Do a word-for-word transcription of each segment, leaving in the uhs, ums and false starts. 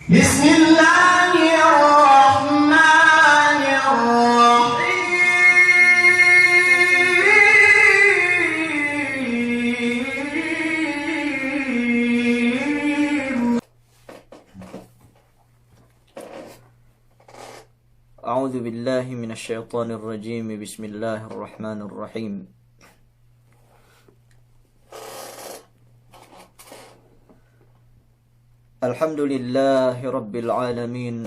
بسم الله الرحمن الرحيم. أعوذ بالله من الشيطان الرجيم. بسم الله الرحمن الرحيم. الحمد لله رب العالمين،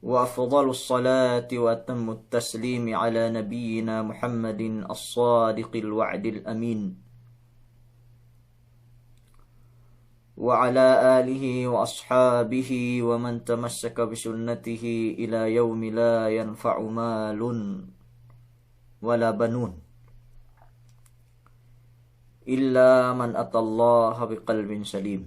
وأفضل الصلاة وأتم التسليم على نبينا محمد الصادق الوعد الأمين، وعلى آله وأصحابه ومن تمسك بسنته إلى يوم لا ينفع مال ولا بنون إلا من أتى الله بقلب سليم.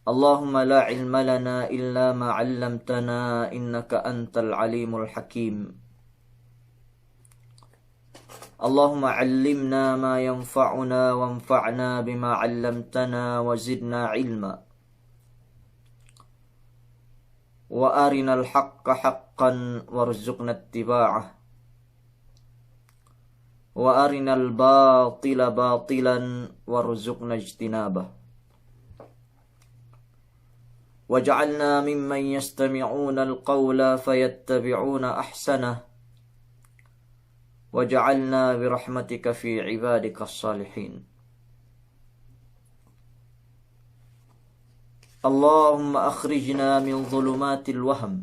اللهم لا علم لنا إلا ما علمتنا إنك أنت العليم الحكيم. اللهم علمنا ما ينفعنا وانفعنا بما علمتنا وزدنا علما. وأرنا الحق حقا وارزقنا اتباعه، وأرنا الباطل باطلا وارزقنا اجتنابه، واجعلنا ممن يستمعون القول فيتبعون أحسنه، واجعلنا برحمتك في عبادك الصالحين. اللهم أخرجنا من ظلمات الوهم،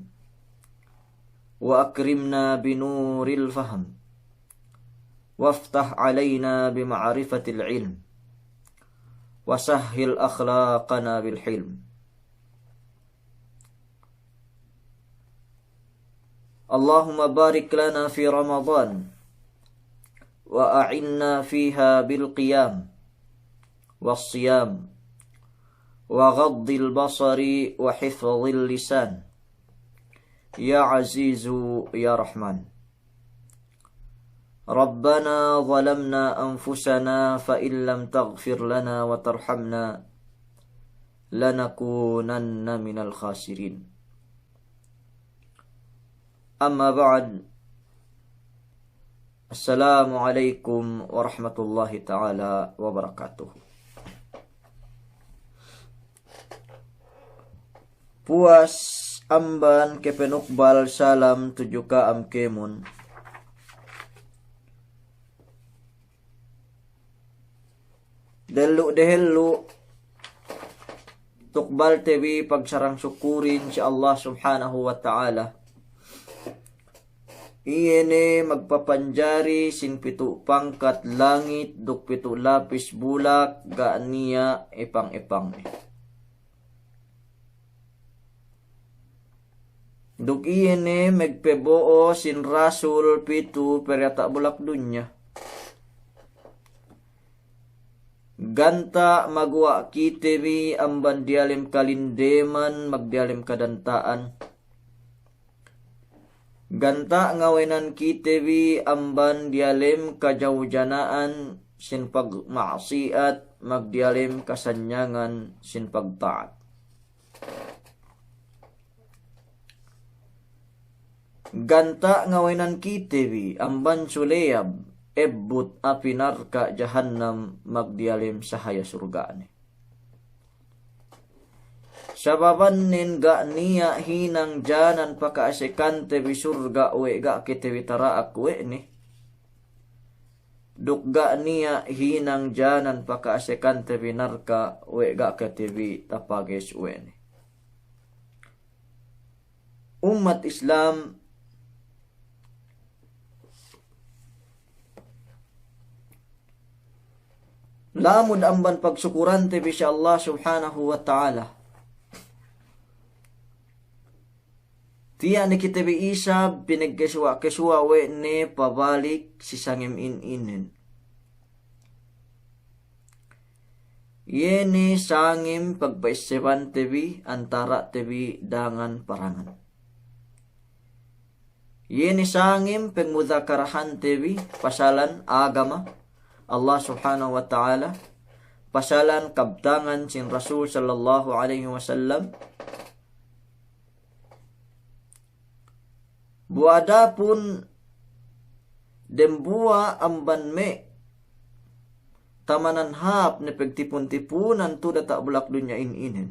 وأكرمنا بنور الفهم، وافتح علينا بمعرفة العلم، وسهل أخلاقنا بالحلم. اللهم بارك لنا في رمضان، وأعنا فيها بالقيام والصيام وغض البصر وحفظ اللسان، يا عزيز يا رحمن. ربنا ظلمنا أنفسنا فإن لم تغفر لنا وترحمنا لنكونن من الخاسرين. أما بعد، السلام عليكم ورحمة الله تعالى وبركاته. Puwas amban kapanukbal salam tudju ka'am kēmon. Dehellu'-dehellu' tukbalte bi pagsarang-sukurin si Allah Subhanahu wa Ta'ala. Iye ne magpapanjari sin pitu' pangkat langit duk pitu' lapis bulak ga' niya' epang-epangne. Duk iye ne magpabo'o sin rasul pitu' pe diyata' bulak dunya. Ganta' maguwa' kite bi amban diyalem kalindeman magdiyalem kadanta'an. Ganta' ngawenan kite bi amban diyalem kajawjana'an sin pagma'siyat magdiyalem kasanyangan sin pagta'at. Ganta' ngawenan kite bi amban suleyab ebbut api narka' jahannam magdiyalem sahaya surga'ne. Sababannen ga' niya' hinang janan paka'asekante bi surga' we' ga' kite bi tara'ak we' ne. Duk ga' niya' hinang janan paka'asekante bi narka' we' ga' kite bi tapages we' ne. Ummat Islam, lamud amban pagsukurante bi si Allah Subhanahu wa Ta'ala. Tiya' ne kite bi isab pinagkesuwa'-kesuwa' we' ne pabalik si sangem in-inen. Iye ne sangem pagpa'essebante bi antara'te bi dangan parangan. Iye ne sangem pagmudakarahante bi pasalan agama Allah Subhanahu wa Ta'ala. pasalan kabtangan sin Rasul sallallahu alaihi wasallam. Bu adapun dembuwa' amban me' tamanan hāp ne pegtipun-tipunan tu'u diyata' bulak dunya in inen,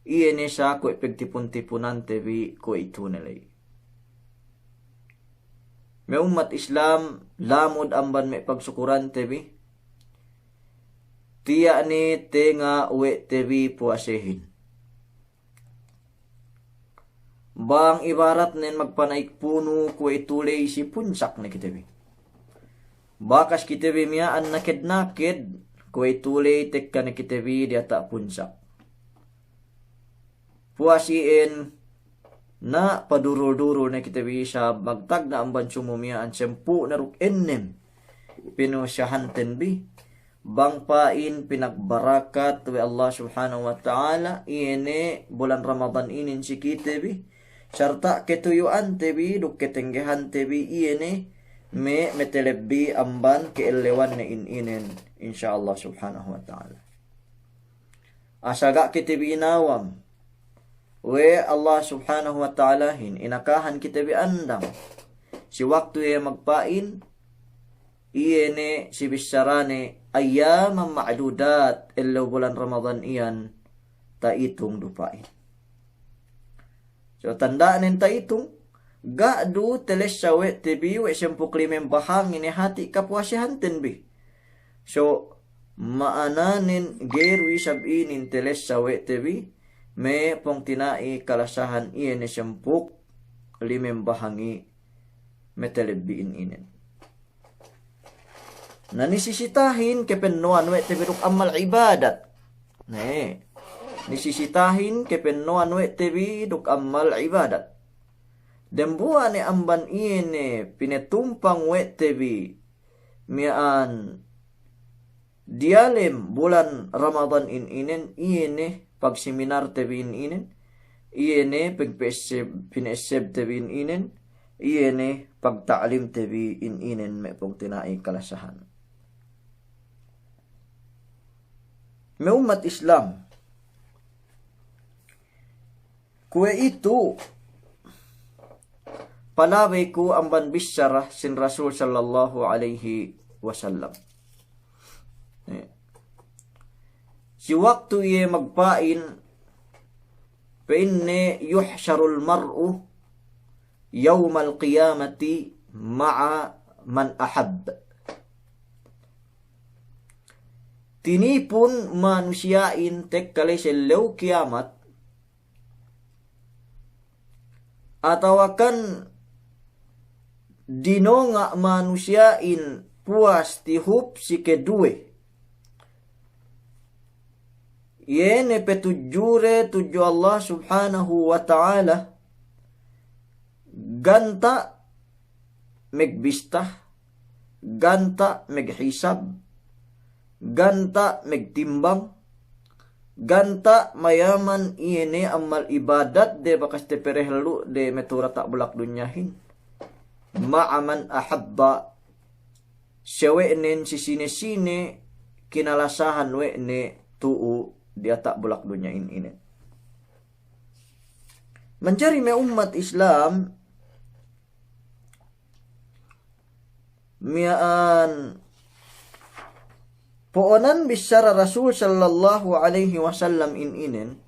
iye ne sa kuwe' pegtipun-tipunante bi kuwe'itu ne ley. Me' ummat Islam, lamud amban me' pagsukurante bi, tiya' ne tenga' we' te bi puwasehin. Bang ibaratnen magpana'ik punu kuwe'itu ley si punsak ne kite bi. Bakas kite bi miya'an naked-naked, kuwe'itu ley tekka ne kite bi diyata' punsak. Puwas iyan na padurul-durul ne kite bi isab magtagna' amban sumu miya'an sampū' ne duk ennem pinuwasahanten bi. Bang pa'in pinagbarakat we' Allah Subhanahu wa Ta'ala iye ne bulan Ramadan inin si kite bi, sarta' katuyu'ante bi duk katenggehante bi iye ne me' matalebbi amban ka'ellewanne in inen, insya Allah Subhanahu wa Ta'ala. Asal ga' kite bi inawam we' Allah Subhanahu wa Ta'alahin, inakahan kite bi andang si waktu iye magpa'in, iye ne si bissarane ayyaman ma'dudat, ellew bulan Ramadan iyan ta'itung du pa'in. So, tanda'nen ta'itung, ga' du talessa we' te bi we' sampū' duk limem bahangi ne hati' kapuwasehanten bi. So, ma'ananen ga'i du isab inin talessa we' te bi, me' pungtina'i kalasahan iye ne sampū' duk limem bahangi matalebbi in inen. Na nisisitahin kapenno'an we' te bi duk amal ibadat. Ne, nisisitahin kapenno'an we' te bi duk amal ibadat. Dembuwa' ne amban iye ne pinatumpang we' te bi miya'an diyalem bulan Ramadan in inen, iye ne pagseminarte bi in inen, iye ne pagpa'esseb, pina'essebte bi in inen, iye ne pagta'limte bi in inen me' pungtina'i kalasahan. Me' ummat Islam, kuwe'itu palabey ku amban bissara sin Rasul sallallahu alaihi wasallam. Eh. Si waktu iye magpa'in, pa'inne, "Yuhsharul mar'u yawmal qiyamati ma'a man ahabb." Tinipun manusiya'in tekka ley si ellew kiyamat, atawakan dinonga' manusiya'in puwas tihup si keduwe, iye ne petudjure tudju Allah Subhanahu wa Ta'ala, ganta' megbista, ganta' meghisab, ganta' megtimbang, ganta' mayaman iye ne amal ibadatde bakas taperehellu'de me' tu'u diyata' bulak dunyahin. Ma'a man ahabba, sawe'nen si sine-sine kinalasahan we' ne tu'u diyata' bulak dunyahin inin. Manjari me' ummat Islam, miya'an po'onan bissara Rasul sallallahu alaihi wasallam in inen,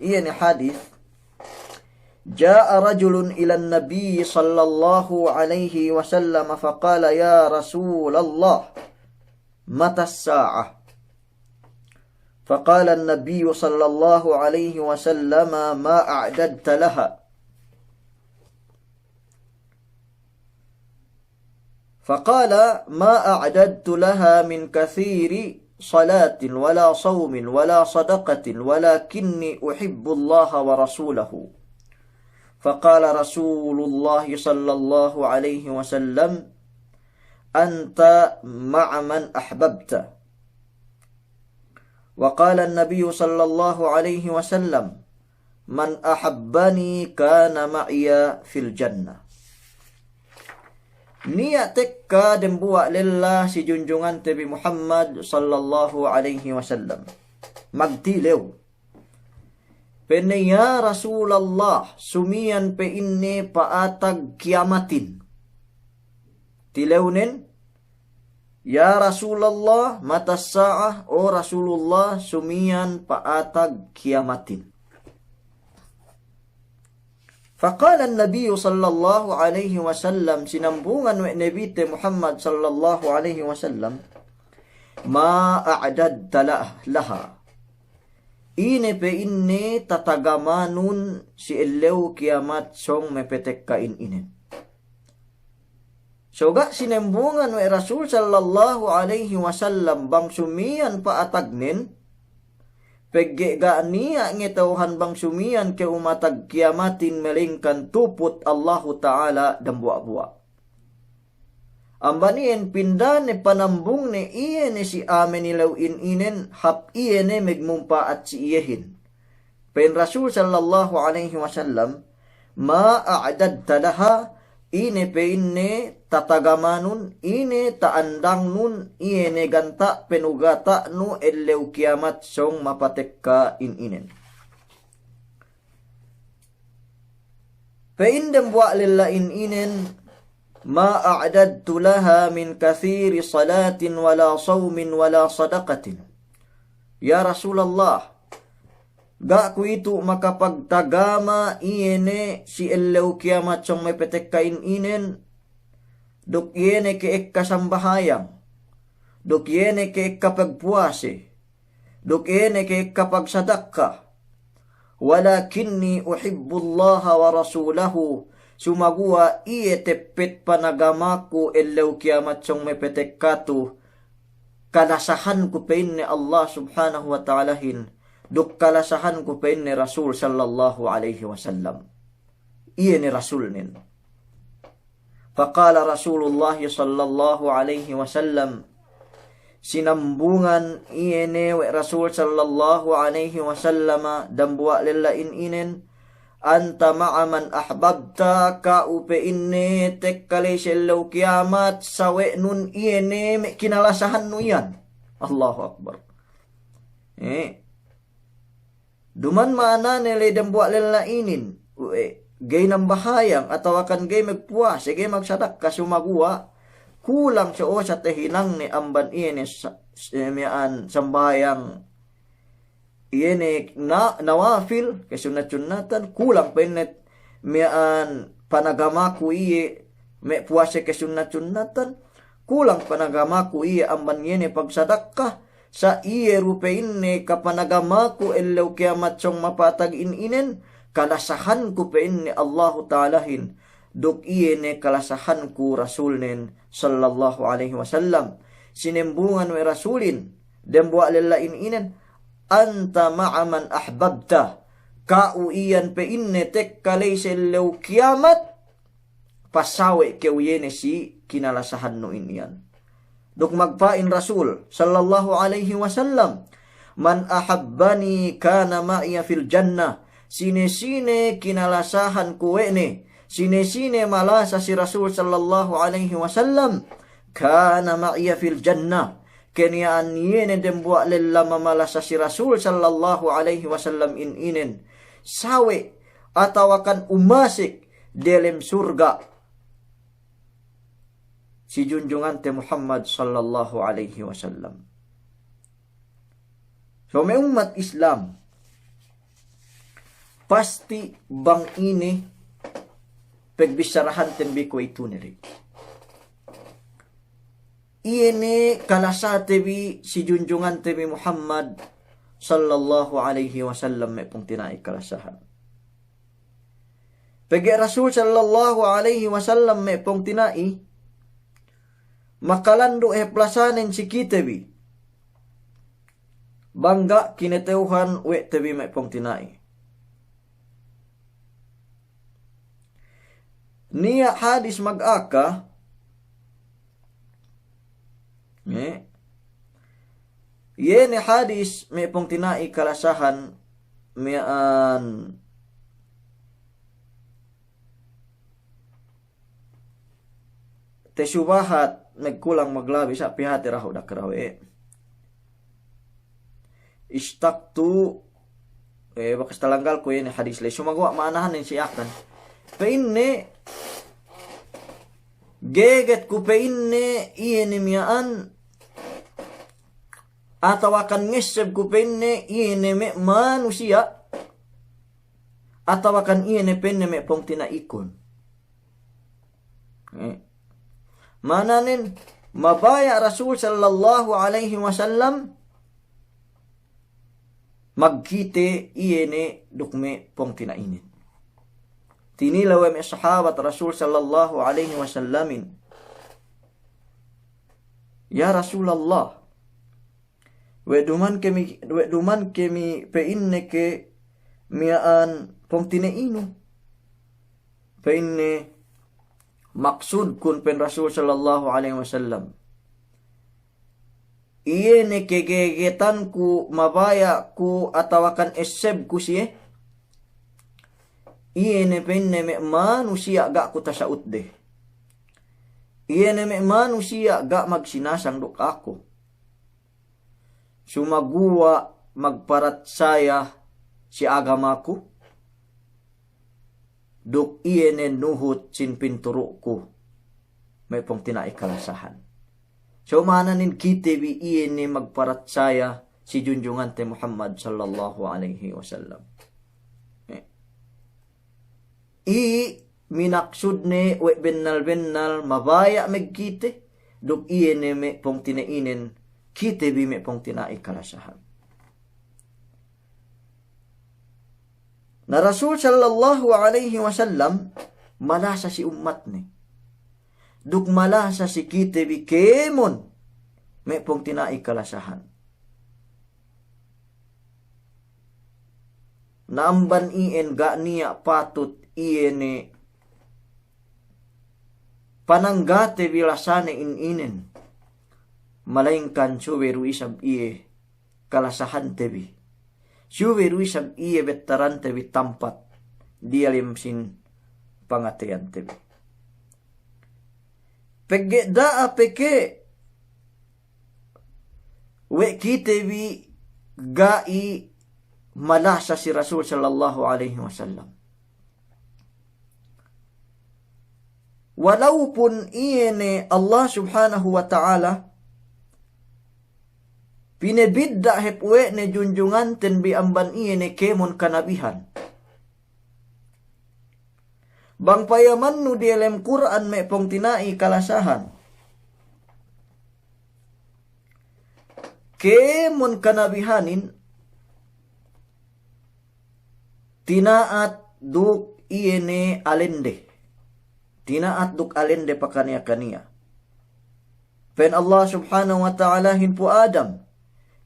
iye ne hadis, "Ja'a rajulun ilan Nabi sallallahu alaihi wasallam faqala, 'Ya Rasulallah, matas sa'ah?' Faqala an-Nabiyyu sallallahu alaihi wasallam, 'Ma a'dadta laha?' Faqala, 'Ma a'dadtu laha min kathiri salatin wala sawmin wala sadaqatin walakinni uhibbullaha wa rasulahu.' Faqala Rasulullahi sallallahu alaihi wasallam, 'Anta ma'a man ahbabta.' Wa qala an-Nabiyyu sallallahu alaihi wasallam, 'Man ahabbani kana ma'iya fil jannah.'" Niya' tekka dembuwa' lella si junjungante bi Muhammad sallallahu alaihi wasallam. Magtilew. Pa'inne, "Ya Rasulallah, sumiyan," pa'inne, "pa'atag kiyamatin." Tilewnen, "Ya Rasulallah, mata sa'ah, o Rasulullah, sumiyan pa'atag kiyamatin." Faqala an-Nabiyyu sallallahu alaihi wasallam, sinambungan we' Nabite Muhammad sallallahu alaihi wasallam, "Ma a'dadta la-, laha?" Ine pa'inne tatagamanun si ellew kiyamat sōng mapatekka in inen. So ga' sinambungan we' Rasul sallallahu alaihi wasallam bang sumiyan pa'atagnen, pegge' ga' niya' ngata'uhan bang sumiyan kew matag kiyamatin, malingkan tuput Allahu Ta'ala dambuwa'-buwa'. Amban iyan pindane panambungne iye ne si a'a manilewin inen, hap iye ne magmumpa'at si iyehin. Pa'in Rasul sallallahu alaihi wasallam, "Ma a'dadta laha?" Ine pa'inne tatagamanun, ine ta'andangnun, iye ne ganta' panugata'nu ellew kiyamat sōng mapatekka in inen. Pa'in dembuwa' lella in inen, "Ma a'dadtu laha min kathiri salatin wala sawmin wala sadaqatin." Ya Rasulallah, ga' kuwe'itu makapagtagama iye ne si ellew kiyamat sōng mapatekka in inen, duk iye ne ke'ekka sambahayang, duk iye ne ke'ekka pagpuwase, duk iye ne ke'ekka pagsadakka. "Walakinni uhibbullaha wa rasulahu." Sumaguwa' iye teppet panagamaku ellew kiyamat sōng mapatekka tu, kalasahanku pa'inne Allah Subhanahu wa Ta'alahin, duk kalasahanku pa'inne Rasul sallallahu alaihi wasallam. Iye ne Rasulnen. Faqala Rasulullah sallallahu alaihi wasallam, sinambungan iye ne we' Rasul sallallahu alaihi wasallam dambuwa' lella in inen, "Anta ma'a man ahbabta," ka'u pa'inne tekka la'i si ellew kiyamat sawe'nun iye ne me' kinalasahannu iyan. Allahu Akbar. Eh. Duma'in ma'anane la'i dambuwa' lella inin, we', ga'i nambahayang, atawakan ga'i magpuwase, ga'i magsadakka, sumaguwa' kulang so osa tahinangne amban iye ne sa-, s-, miya'an sambahayang, iye ne na-, nawafil, kasunnat-sunnatan, kulang pa'inne miya'an panagamaku iye, me' puwase kasunnat-sunnatan, kulang panagamaku iye amban iye ne pagsadakka, sa' iye du pa'inne kapanagamaku ellew kiyamat sōng mapatag in inen, kalasahanku pa'inne Allahu Ta'alahin, duk iye ne kalasahanku Rasulnen sallallahu alaihi wasallam. Sinambungan we' Rasulin dambuwa' lella in inen, "Anta ma'a man ahbabta," ka'u iyan pa'inne tekka la'i si ellew kiyamat, pasawe' kew iye ne si kinalasahannu in iyan. Duk magpa'in Rasul sallallahu alaihi wasallam, "Man ahabbani kana ma'iya fil jannah." Sine-sine kinalasahanku we' ne, sine-sine malasa si Rasul sallallahu alaihi wasallam, kana ma'iya fil jannah. Keniya'an iye ne dambuwa' lella mamalasa si Rasul sallallahu alaihi wasallam in inen, sawe' atawakan umasek delem surga' si junjungante Muhammad sallallahu alaihi wasallam. So me' ummat Islam, pasti' bang ine pagbissarahanten bi kuwe'itu ne la'i. Iye ne kalasate bi si junjungante bi Muhammad sallallahu alaihi wasallam me' pungtina'i kalasahan. Pegge' Rasul sallallahu alaihi wasallam me' pungtina'i, makalandu' hep lasanen si kite bi. Bang ga' kinata'uhan we' te bi me' pungtina'i. Niya' hadis magaka, ne? Iye ne hadis me' pungtina'i kalasahan miya'an. tesubahat magkulang maglabi sa' pihati dahu' da'a kew dawe'e. Ishtaqtu, eh, bakas talanggalku inin hadis ley. Sumaguwa' ma'anahanin si Akan. Pa'inne, gegetku pa'inne iye ne miya'an, atawakan ngessebku pa'inne iye ne me' manusiya', atawakan iye ne pa'inne me' pungtina'ikun. Eh. Ma'ananen, mabaya' Rasul sallallahu alaihi wasallam magkite iye ne duk me' pungtina'inen. Tinilew we' me' sahabat Rasul sallallahu alaihi wasallamin, "Ya Rasulallah, we' duman kemi, we' duman kemi pa'inne ke miya'an pungtina'inu." Pa'inne, "Maksudkun," pa'in Rasul sallallahu alaihi wasallam, "iye ne kegegetanku, mabaya'ku atawakan essebku siye, iye ne," pa'inne, "me' manusiya' ga' ku tasa'utde. Iye ne me' manusiya' ga' magsinasang duk aku. Sumaguwa' magparatsaya si agamaku, duk iye ne nuhut sin pinturu'ku, me' pungtina'i kalasahan." So ma'ananen kite bi iye ne magparatsaya si junjungante Muhammad sallallahu alaihi wasallam. Eh. I minaksudne we' bennal-bennal mabaya' magkite, duk iye ne me' pungtina'inen kite bi me' pungtina'i kalasahan. Na Rasul sallallahu alaihi wasallam malasa si ummatne, duk malasa si kite bi kēmon me' pungtina'i kalasahan. Na amban iyan ga' niya' patut iye ne pananggate bi lasane in inen, malayingkan subey du isab iye kalasahante bi. Subey du isab iye bettarante bi tampat diyalem sin pangateyante bi. Pegge' da'a peke' we' kite bi ga'i malasa si Rasul sallallahu alaihi wasallam. Walaupun iye ne Allah Subhanahu wa Ta'ala pinabidda' hep we' ne junjunganten bi amban iye ne kēmon kanabihan. Bang payamannu diyalem Kur'an me' pungtina'i kalasahan, kēmon kanabihanin tina'at duk iye ne alende. Tina'at duk alende pakaniya-kaniya. Pa'in Allah Subhanahu wa Ta'alahin pu Adam,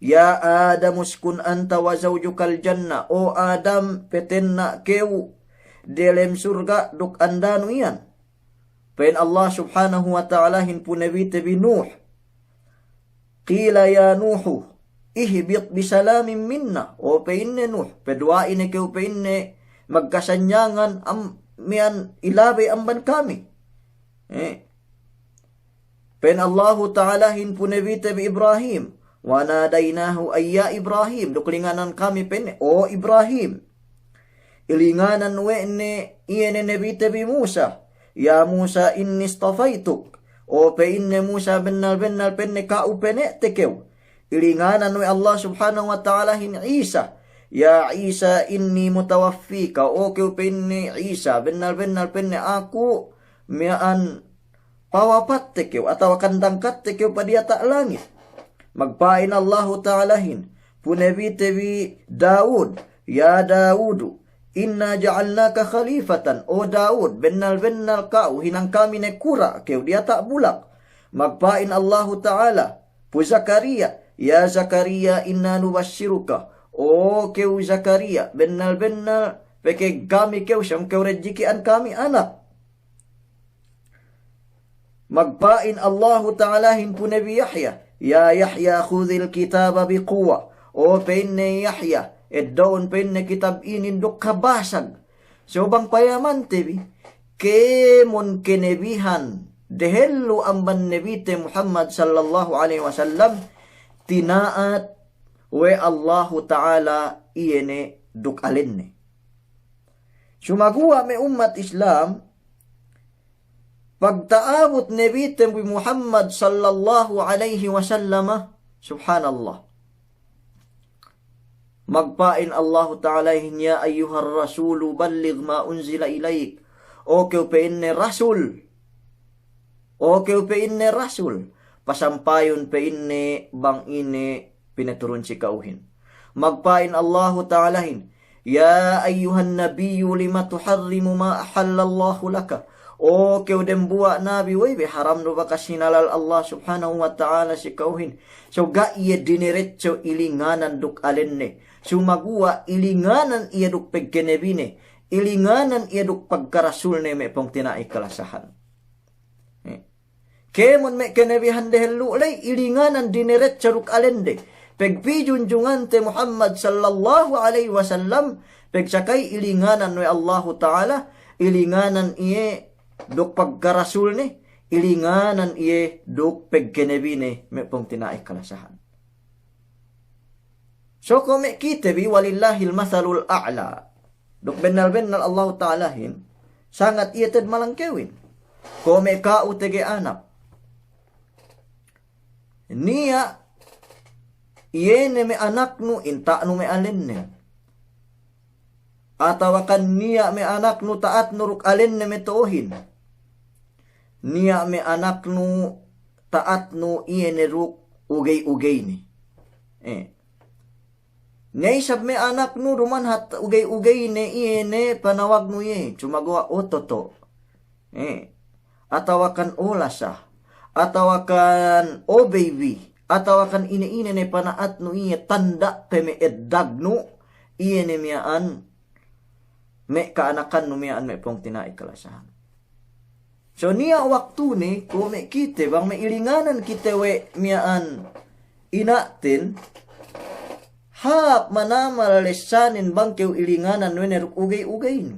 "Ya Adam, uskun anta wa zawjukal jannah." O Adam, patenna' kew delem surga' duk andanu iyan. Pa'in Allah Subhanahu wa Ta'alahin pu Nabite bi Nuh, "Qila ya Nuhu, ihbit bisalamin minna." O pa'inne Nuh, paduwa'i ne kew pa'inne magkasanyangan am-, miya'an ilabey amban kami. Eh. Pa'in Allahu Ta'alahin pu Nabite bi Ibrahim, "Wa nadaynahu ay ya Ibrahim." Duk linganan kami pa'inne, "O Ibrahim." Ilinganan we' ne iye ne Nabite bi Musa, "Ya Musa inni istafaytuk." O pa'inne Musa, bennal-bennal pa'inne ka'u pene'te kew. Ilinganan we' Allah Subhanahu wa Ta'alahin Isa, "Ya Isa inni mutawaffika." O kew pa'inne Isa, bennal-bennal pa'inne aku miya'an pawapatte kew atawa kandangkatte kew padiyata' langit. Magpa'in Allahu Ta'alahin pu Nabite bi Dawud, "Ya Dawudu, inna ja'alnaka khalifatan." O Dawud, bennal-bennal ka'u hinang kami ne kura' kew diyata' bulak. Magpa'in Allahu Ta'ala pu Zakariya, "Ya Zakariya, inna nubashshiruka." O kew Zakariya, bennal-bennal pakegami kew, siyam kew rejiki'an kami anak. Magpa'in Allahu Ta'alahin pu Nabi Yahya, "Ya Yahya, khudhil kitaba biquwwah." O pa'inne Yahya, eddo'un pa'inne kitab inin duk kabasag. So bang payamante bi, kēmon kenebihan dehellu amban Nabite Muhammad sallallahu alaihi wasallam, tina'at we' Allahu Ta'ala iye ne duk alenne. Sumaguwa' me' ummat Islam, pagta'abut Nabite bi Muhammad sallallahu alaihi wasallama, subhanallah. Magpa'in Allahu Ta'alahin, "Ya ayyuhar rasulu balligh ma unzila ilaik." O kew pa'inne rasul. O kew pa'inne rasul. Pasampayun pa'inne bang ine pinaturun si ka'uhin. Magpa'in Allahu Ta'alahin, "Ya ayyuhan nabiyyu lima tuharrimu ma ahallallahu laka." O kew dembuwa' nabi, wey be haram du bakas hinalal Allah subhanahu wa ta'ala si ka'uhin. So ga' iye diniretso ilinganan duk alenne. Sumaguwa' ilinganan iye duk pegkenebine. Ilinganan iye duk pagkarasulne me' pungtina'i kalasahan. Eh. Kēmon me' kenebihan dehellu' ley, ilinganan diniretso duk alende. Pegpijunjungante Muhammad sallallahu alaihi wasallam, pegsakay ilinganan we' Allahu Ta'ala, ilinganan iye duk pagkarasulne, ilinganan iye duk pegkenebine me' pungtina'i kalasahan. So kuwe' me' kite bi walillahil masalul a'la. Duk bennal-bennal Allahu Ta'alahin, sangat iye te'ed malangkewin. Kuwe' me' ka'u tege anak. Niya' iye ne me' anaknu inta'nu me' alennen. Atawakan niya' me' anaknu ta'atnu duk alenne me' to'ohin. Niya' me' anaknu ta'atnu iye ne duk ugey-ugeyne. Eh. Niya' isab me' anaknu duma'in hat ugey-ugeyne iye ne panawagnu iye, sumaguwa' o toto'. Eh. Atawakan o lasa. Atawakan o baby. Atawakan ine-ine ne pana'atnu iye tanda' pe me' eddagnu iye ne miya'an me' ka'anakannu miya'an me' pungtina'i kalasahan. So niya' waktune, kuwe' me' kite, bang me' ilinganan kite we' miya'an ina'ten, hāp manamal lessanen bang kew ilinganan we' ne duk ugey-ugeynu.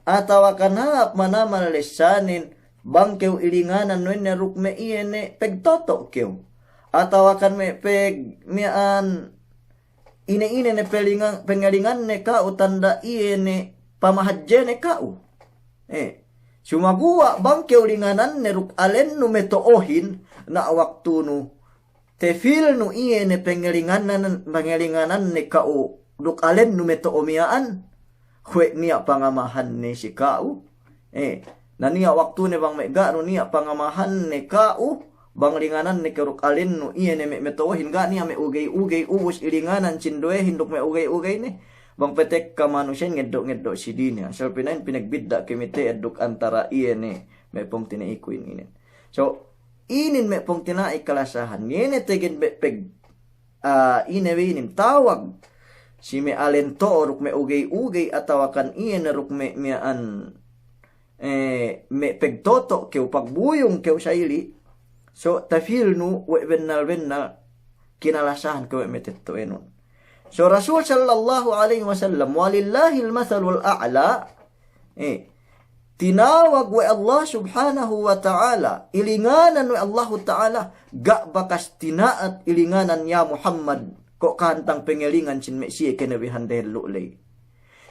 Atawakan hāp manamal lessanen bang kew ilinganan we' ne duk me' iye ne pegtoto' kew. Atawakan me' peg miya'an ine-ine ne pelingan, pengelinganne ka'u tanda' iye ne pamahadjene ka'u. Eh, sumaguwa' bang kew lingananne duk alennu me' to'ohin, na' waktunu tefilnu iye ne pengelinganan, pengelingananne ka'u duk alennu me' to'o miya'an, kuwe' niya' pangamahanne si ka'u. Eh, na niya' waktune bang me' ga' du niya' pangamahanne ka'u, bang lingananne kew duk alennu, iye ne me', me' to'ohin ga' niya' me' ugey-ugey ubus ilinganan sinduwehin duk me' ugey-ugeyne. Bang petekka manusiyahin ngeddo'-ngeddo' si dine, asal pina'in pinagbidda' kemite'ed duk antara iye ne me' pungtina'iku inin. So, inin me' pungtina'i kalasahan, iye ne tegen be' peg ah, ine we' inin tawag si me' alen to'o duk me' ugey-ugey atawakan iye ne duk me' miya'an, eh, me' pegtoto' kew pagbuyung kew sa'ili', so tafilnu we' bennal-bennal kinalasahan kew we' me' tetto'enun. So Rasul sallallahu alaihi wasallam, walillahil masalul a'la, eh, tinawag we' Allah Subhanahu wa Ta'ala, ilinganan we' Allahu Ta'ala, ga' bakas tina'at ilinganan ya Muhammad, ko' kahantang pengelingan sin me' siye kenebihan dehellu' ley.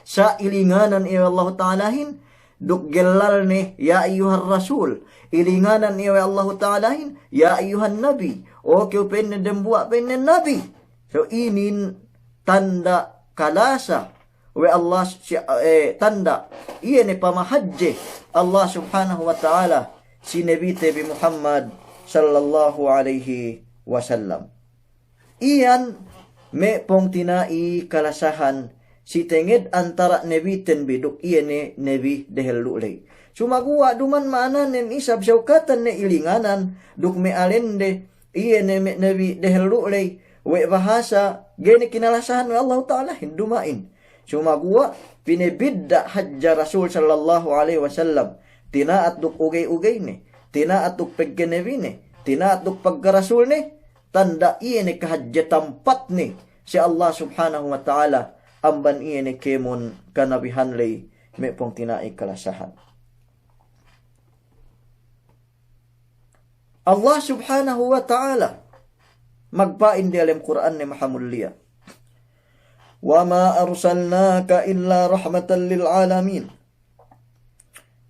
Sa' ilinganan iye we' Allahu Ta'alahin, duk gellalne, ya ayyuhar rasul, ilinganan iye we' Allahu Ta'alahin, ya ayyuhan nabi, o kew pa'inne dembuwa' pa'inne nabi. So inin tanda' kalasa we' Allah si, eh, tanda' iye ne pamahadje Allah Subhanahu wa Ta'ala si Nabite bi Muhammad sallallahu alaihi wasallam. Iyan me' pungtina'i kalasahan si tenged antara' Nabiten bi duk iye ne Nabi dehellu' ley. Sumaguwa' duma'in ma'ananen isab sewkatan ne ilinganan duk me' alende iye ne me' Nabi dehellu' ley, we' bahasa, ga'i ne kinalasahan we' Allahu Ta'alahin duma'in. Sumaguwa' pinebidda' hadja Rasul sallallahu alaihi wasallam, tina'at duk ugey-ugeyne, tina'at duk pegkenebine, tina'at duk pagkarasulne, tanda' iye ne kahadje tampatne si Allah Subhanahu wa Ta'ala amban iye ne kēmon kanabihan ley me' pungtina'i kalasahan. Allah Subhanahu wa Ta'ala magpa'in diyalem Kur'anne mahamulliya, "Wa ma arsalnaka illa rahmatan lil alamin."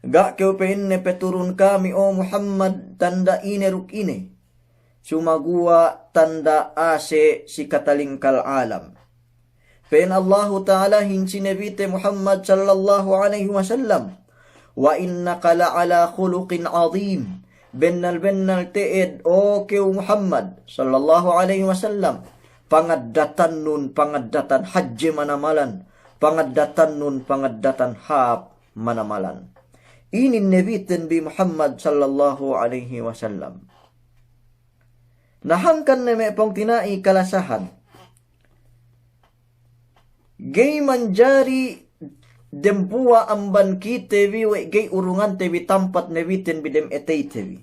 Ga' kew, pa'inne, peturun kami, o Muhammad, tanda' ine duk ine, sumaguwa' tanda' ase' si katalingkal alam. Pa'in Allahu Ta'alahin si Nabite Muhammad sallallahu alaihi wasallam, "Wa innaka la'ala khuluqin azim." Bennal-bennal te'ed, o kew Muhammad sallallahu alaihi wasallam, pangaddatannun pangaddatan hadje manamalan, pangaddatannun pangaddatan hāp manamalan. Inin Nabiten bi Muhammad sallallahu alaihi wasallam. Na hangkan ne me' pungtina'i kalasahan, ga'i manjari dembuwa' amban kite bi we' ga'i urungante bi tampat Nabiten bi dem eteyte bi.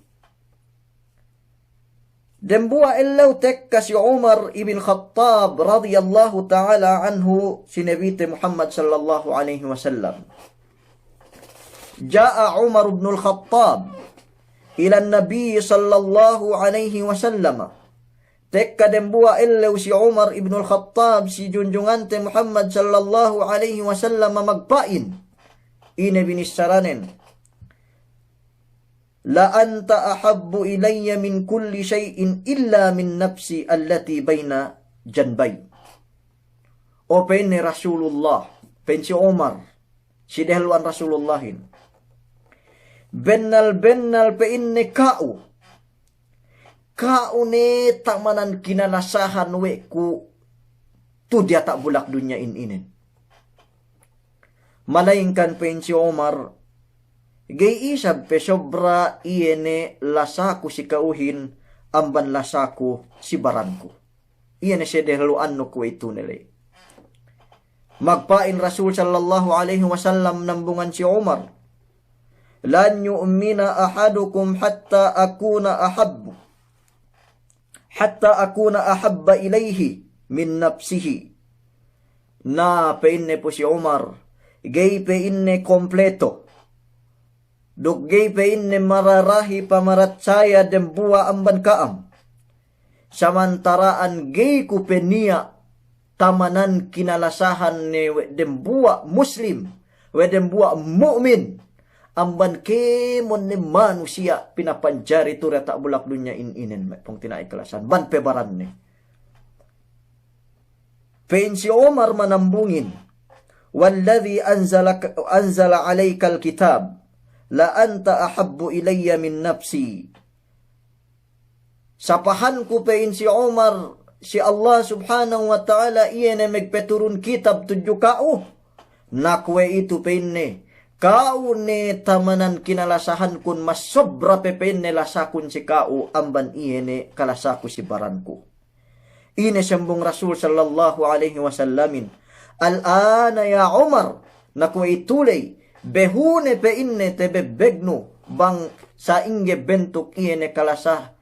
Dembuwa' ellew tekka si Umar ibn Khattab radiyallahu ta'ala anhu si Nabite Muhammad sallallahu alaihi wasallam. Ja'a Umar ibnul Khattab ila Nabi sallallahu alaihi wasallam. Tekka dembuwa' ellew si Umar ibnul Khattab si junjungante Muhammad sallallahu alaihi wasallam magpa'in. Ine binissaranen? "La anta ahabbu ilayya min kulli shay'in illa min nafsi allati baina janbayya." O, pa'inne, Rasulullah, pa'in si Umar, si dehellu'an Rasulullahin, bennal-bennal, pa'inne, ka'u, ka'u ne tamanan kinalasahan we' ku tu diyata' bulak dunya in inen. Malayingkan, pa'in si Umar, ga'i isab pe sobra iye ne lasaku si ka'uhin amban lasaku si baranku. Iye ne sedehellu'annu kuwe'itu ne ley. Magpa'in Rasul sallallahu alaihi wasallam nambungan si Umar, "Lan yu'mina ahadukum hatta akuna ahabbu, hatta akuna ahabba ilayhi min nafsihi." Na, pa'inne pu si Umar, ga'i, pa'inne, kompleto duk ga'i, pa'inne, mararahi pamaratsaya dembuwa' amban ka'am, samantara'an ga'i ku pe niya' tamanan kinalasahan ne we' dembuwa' muslim, we' dembuwa' mu'min, amban kēmon ne manusiya' pinapanjari tu diyata' bulak dunya in inen, me' pungtina'i kalasahan, bang pe baranne. Pa'in si Umar manambungin, "Walladhi anzalak-, anzala alaykal kitab, la anta ahabbu ilayya min nafsi." Sapahanku, pa'in si Umar, si Allah Subhanahu wa Ta'ala iye ne magpeturun kitab tudju ka'u. Na kuwe'itu, pa'inne, ka'u ne tamanan kinalasahankun mas sobra pe, pa'inne, lasakun si ka'u amban iye ne kalasaku si baranku. Ine sambung Rasul sallallahu alaihi wasallamin, "Al-ana ya Umar," na kuwe'itu ley, behu ne, pa'inne, tebebbegnu bang sa'ingge bentuk iye ne kalasa-,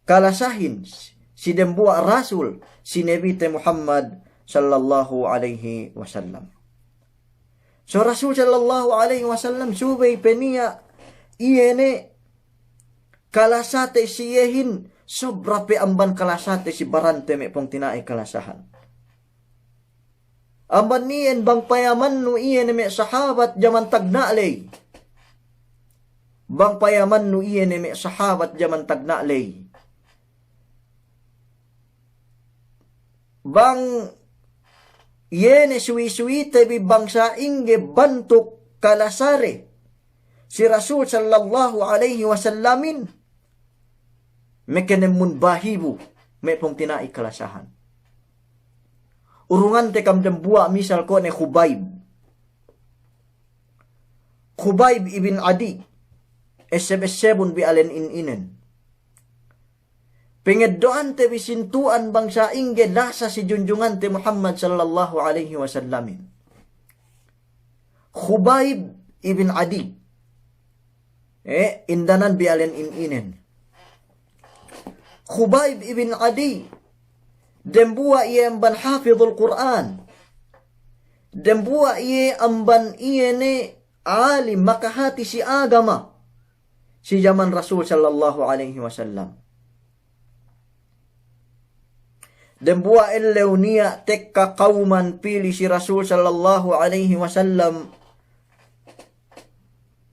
kalasahin si dembuwa' Rasul si Nabite Muhammad sallallahu alaihi wasallam. So Rasul sallallahu alaihi wasallam subey pe niya' iye ne kalasate si iyehin sobra pe amban kalasate si barante, me' pungtina'i kalasahan. Amban iyan bang payamannu iye ne me' sahabat jaman tagna' ley. Bang payamannu iye ne me' sahabat jaman tagna' ley. Bang iye ne suwi-suwite bi bang sa'ingge bantuk kalasade si Rasul sallallahu alaihi wasallamin, makanemmun bahibu, me' pungtina'i kalasahan. Urungante kam dembuwa' misal kuwe' ne Khubayb. Khubayb ibn Adi, esseb-essebun bi alen in inen. Pangeddo'ante bi sintu'an bang sa'ingge lasa si junjungante Muhammad sallallahu alaihi wasallamin. Khubayb ibn Adi. Eh, indanan bi alen in inen. Khubayb ibn Adi, dembuwa' iye amban hafidhul Qur'an. Dembuwa' iye amban iye ne alim makahati si agama. si jaman Rasul sallallahu alaihi wasallam. Dembuwa' ellew niya' tekka kawman pī li si Rasul sallallahu alaihi wasallam,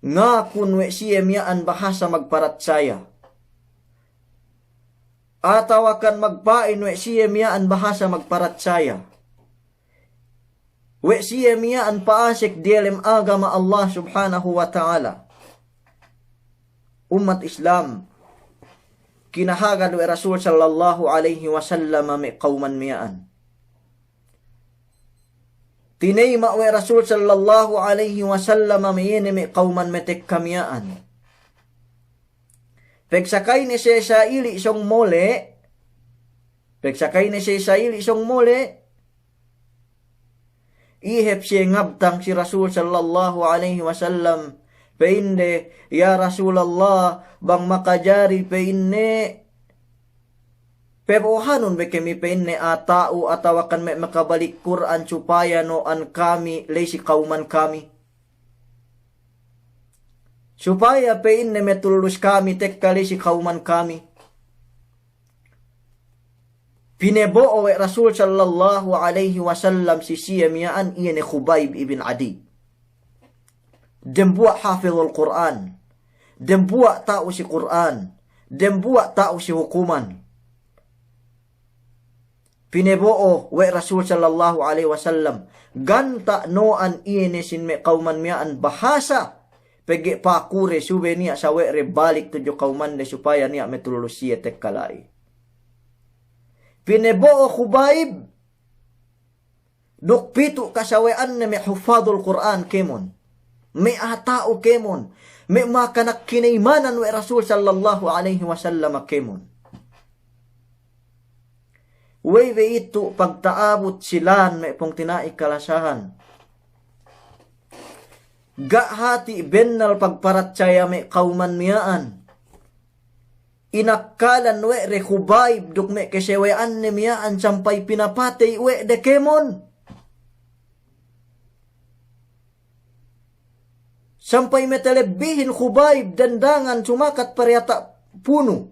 ngakun we' siye miya'an bahasa magparatsaya, atawakan magpa'in we' siye miya'an bahasa magparatsaya, we' siye miya'an pa'asek diyalem agama Allah Subhanahu wa Ta'ala. Ummat Islam, kinahagad we' Rasul sallallahu alaihi wasallam me' kawman miya'an. Tineyma' we' Rasul sallallahu alaihi wasallam me' iye ne me' kawman metekka miya'an. Pegsakayne siye sa'ili' sōng mole', pegsakayne siye sa'ili' sōng mole', ihep siye ngabtang si Rasul sallallahu alaihi wasallam, pe'inde, "Ya Rasulallah, bang makajari," pe'inne, "pebo'ohanun be kami," pe'inne, "a'a ta'u atawakan me' makabalik Kur'an supaya no'an kami ley si kawman kami. Supaya," pe'inne, "metullus kami tekka ley si kawman kami." Pinebo'o we' Rasul sallallahu alaihi wasallam si siye miya'an, iye ne Khubayb ibn Adi. Dembuwa' hafidhul Kur'an, dembuwa' ta'u si Kur'an, dembuwa' ta'u si hukuman. Pinebo'o we' Rasul sallallahu alaihi wasallam, ganta' no'an iye ne sin me' kawman miya'an bahasa, pegge' pakure subey niya' sawe're balik tudju kawmande supaya niya' metullus siye tekka la'i. Pinebo'o Khubayb duk pitu' kasawe'anne me' huffadhul Kur'an kēmon, me' a'a ta'u kēmon, me' makanak kineymanan we' Rasul sallallahu alaihi wasallam kēmon. Wey be itu' pagta'abut si lān me' pungtina'i kalasahan, ga' hati' bennal pagparatsaya me' kawman miya'an. Inakkalan we' de Khubayb duk me' kesewe'anne miya'an sampay pinapatey we' de kēmon. Sampay metelebbihin Khubayb dendangan sumakat pa diyata' punu.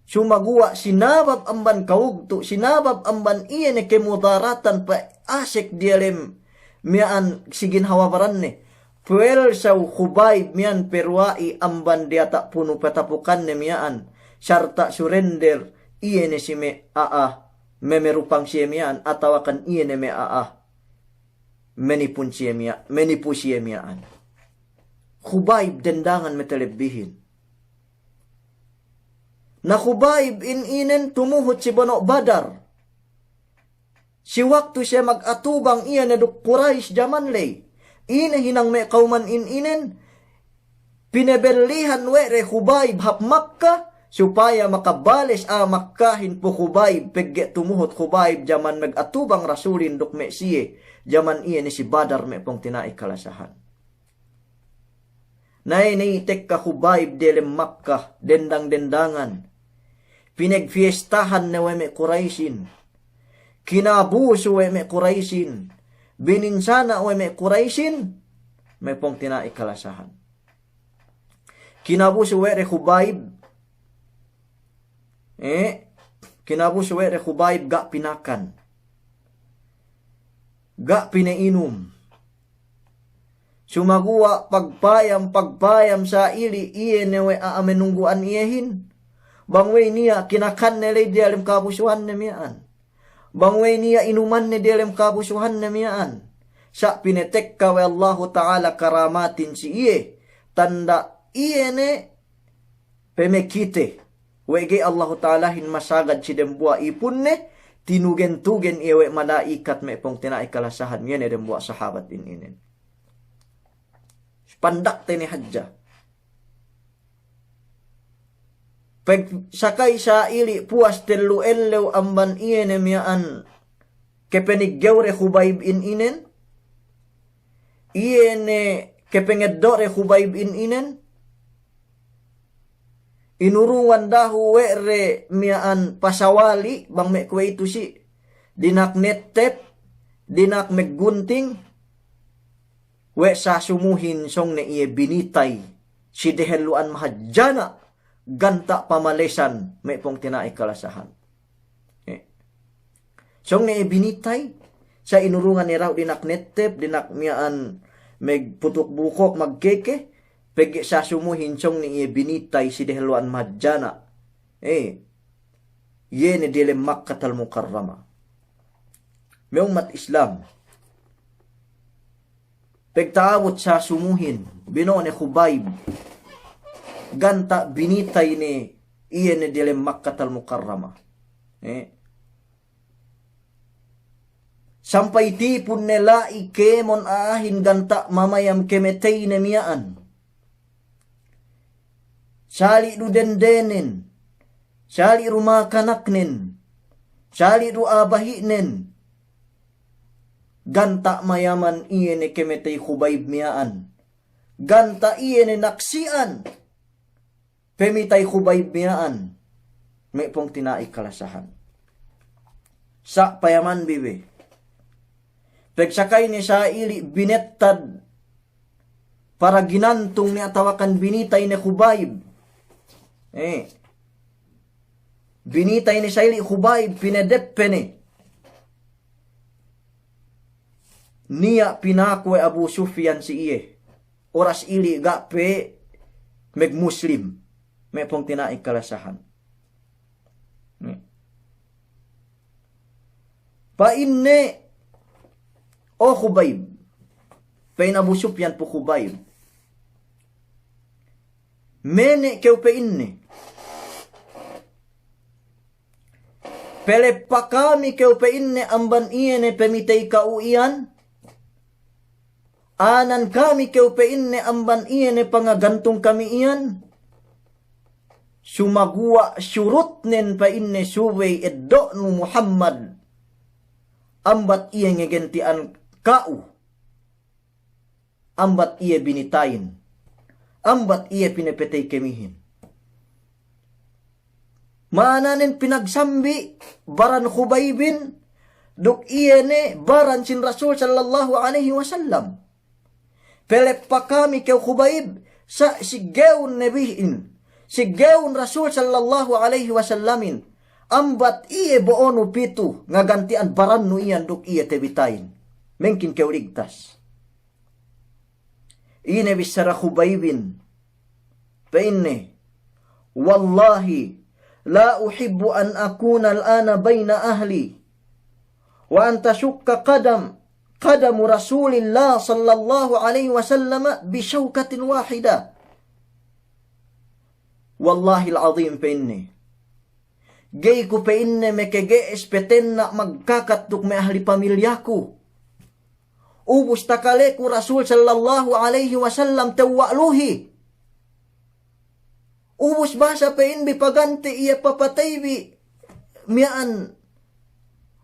Sumaguwa' sinabab amban kawugtu', sinabab amban iye ne kemudaratan pa'asek diyalem miya'an si ginhawa baranne. Puwelsaw Khubayb miya'an peruwa'i amban diyata' punu patapukanne miya'an, sarta' surender iye ne si me' a'a memerupang siye miya'an atawakan iye ne me' a'a menipun siye miya', menipu siye miya'an. Khubayb dendangan metelebbihin. Na Khubayb in inen tumuhut si bono' Badar. Si waktu siye magatubang iye ne duk Kuraysh jaman ley. Ine hinang me' kawman in inen, pinebellihan we' de Khubayb hap Makka, supaya makabales a'a Makkahin pu Khubayb, pegge' tumuhut Khubayb jaman magatubang Rasulin duk me' siye, jaman iye ne si Badar me' pungtina'i kalasahan. Na ine tekka Khubayb diyalem Makka, dendang-dendangan. Pinegfiyestahan ne we' me' Kuraysin. Kinabusu we' me' Kuraysin. Bininsana' we' me' Kuraysin. Me' pungtina'i kalasahan. Kinabusu we' de Khubayb. Eh, kinabusu we' de Khubayb ga' pinakan. Ga' pina'inum. Sumaguwa' pagpayam, pagpayam sa'ili' iye ne we' a'a menunggu'an iyehin. Bang we'ey niya' kinakanne ley diyalem kabusuhanne miya'an. Bang we'ey niya' inumanne diyalem kabusuhanne miya'an. Sa' pinetekka we' Allahu Ta'ala karamatin si iye. Tanda' iye ne pemekite. We' ga'i Allahu Ta'alahin masagad si dembuwa' ipunne, tinugen-tugen iye we' mala'ikat me' pungtina'i kalasahan, iye ne dembuwa' sahabat in inen. Pandakte ne hadja. Pag sakay sa'ili' puwas tellu ellew amban iye ne miya'an kepeniggew de Khubayb in inen, iye ne kepengeddo' de Khubayb in inen, inurungan dahu' we' de miya'an pasawali' bang me' kuwe'itu si', dina'ak nettep, dina'ak meggunting, we' sasumuhin sōng ne iye binitay, si dehellu'an mahadjana', ganta' pamalesan, me' pungtina'i kalasahan. Eh. Sōng ne iye binitay, sa' inurungan ne dahu' dina'ak nettep, dina'ak miya'an magputuk bukok, magkeke, pegge' sa' sumuhin sōng ne iye binitay si dehellu'an mahadjana'. Eh. Iye ne diyalem Makkatal Mukarrama. Me' ummat Islam. Pagta'abut sa' sumuhin, bino'o ne Khubayb. Ganta' binitay ne iye ne diyalem Makkatal Mukarrama. Eh. Sampay tipun ne la'i kēmon a'ahin ganta' mamayam kamateyne miya'an. Sali' du dendenen, sali' du makanaknen, sali' du a'a bahi'nen. Ganta' mayaman iye ne kamatey Khubayb miya'an. Ganta' iye ne naksi'an pamitay Khubayb miya'an, me' pungtina'i kalasahan. Sa' payamanbi be. Pagsakay ne sa' ili' binettad para ginantung ne atawakan binitay ne Khubayb. Eh. Binitay ne sa' ili' Khubayb, pinadeppe ne. Niya' pinaku we' Abu Sufyan si iye. Oras ili' ga' pe magmuslim. Me' pungtina'i kalasahan. Pa'inne, "O Khubayb," pa'in Abu Sufyan pu Khubayb. "Mene' kew," pa'inne. "Peleppa kami kew," pa'inne, "amban iye ne pamitey ka'u iyan. Anan kami kew," pa'inne, "amban iye ne pangagantung kami iyan. Sumaguwa' surutnen," pa'inne, "subey eddo'nu Muhammad ambat iye ngaganti'an ka'u. Ambat iye binitayin. Ambat iye pinapatey kamihin." Ma'ananen pinagsambi' baran Khubaybin duk iye ne baran sin Rasul sallallahu alaihi wasallam. "Peleppa kami kew Khubayb," sa' siggewun Nabihin, siggewun Rasul sallallahu alaihi wasallamin, ambat iye bo'onu pitu ngaganti'an barannu iyan duk iye tabitayin. Mengkin kew ligtas. Ine bissara Khubaybin, pa'inne, "Wallahi, la uhibbu an akuna al-ana bayna ahli, wa an tashukka qadam, qadamu Rasulillah sallallahu alaihi wasallam bi shawkatin wahida." "Wallahil azim," pa'inne, "ga'i ku," pa'inne, "makage'es patenna' magkakat duk me' ahli pamilyaku. Ubus takaleku Rasul sallallahu alaihi wasallam tewwa' luhi. Ubus basa," pa'inbi, "paganti' iye papateybi miya'an.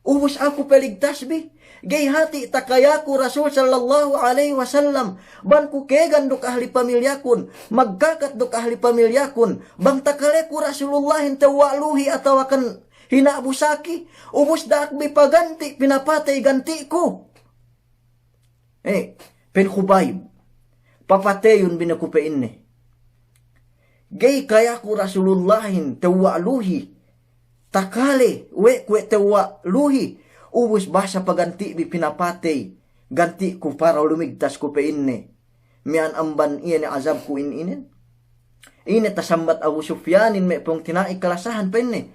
Ubus aku paligtasbi. Ga'i hati' takayaku Rasul sallallahu alaihi wasallam bang ku kēgan duk ahli pamilyakun, magkakat duk ahli pamilyakun, bang takaleku Rasulullahin tewwa' luhi atawakan hina'bu saki, ubus da'akbi paganti' pinapatey ganti'ku." Eh, pa'in Khubayb, "Papateyun bi ne ku," pa'inne. "Ga'i kayaku Rasulullahin tewwa' luhi. Takale we' ku we' tewwa' luhi. Ubus basa paganti'bi pinapatey ganti'ku para lumigtas ku," pa'inne, "miya'an amban iye ne azabku in inen." Ine tasambat Abu Sufyanin, me' pungtina'i kalasahan, pa'inne,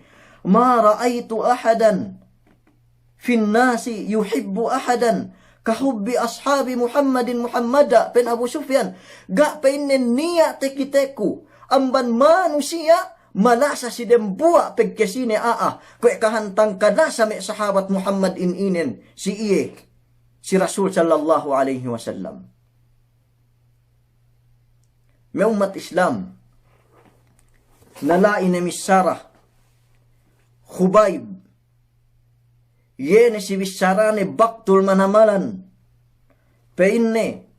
"Ma ra'aytu ahadan fin nasi yuhibbu ahadan ka hubbi ashabi Muhammadin Muhammada," pa'in Abu Sufyan. "Ga'," pa'inne, "niya' takiteku amban manusiya' malasa si dembuwa' pegkesine a'a kuwe' kahantang kalasa me' sahabat Muhammad in inen si iye, si Rasul sallallahu alaihi wasallam." Me' ummat Islam, na la'i ne missara Khubayb, iye ne si bissarane baktul manamalan, pa'inne,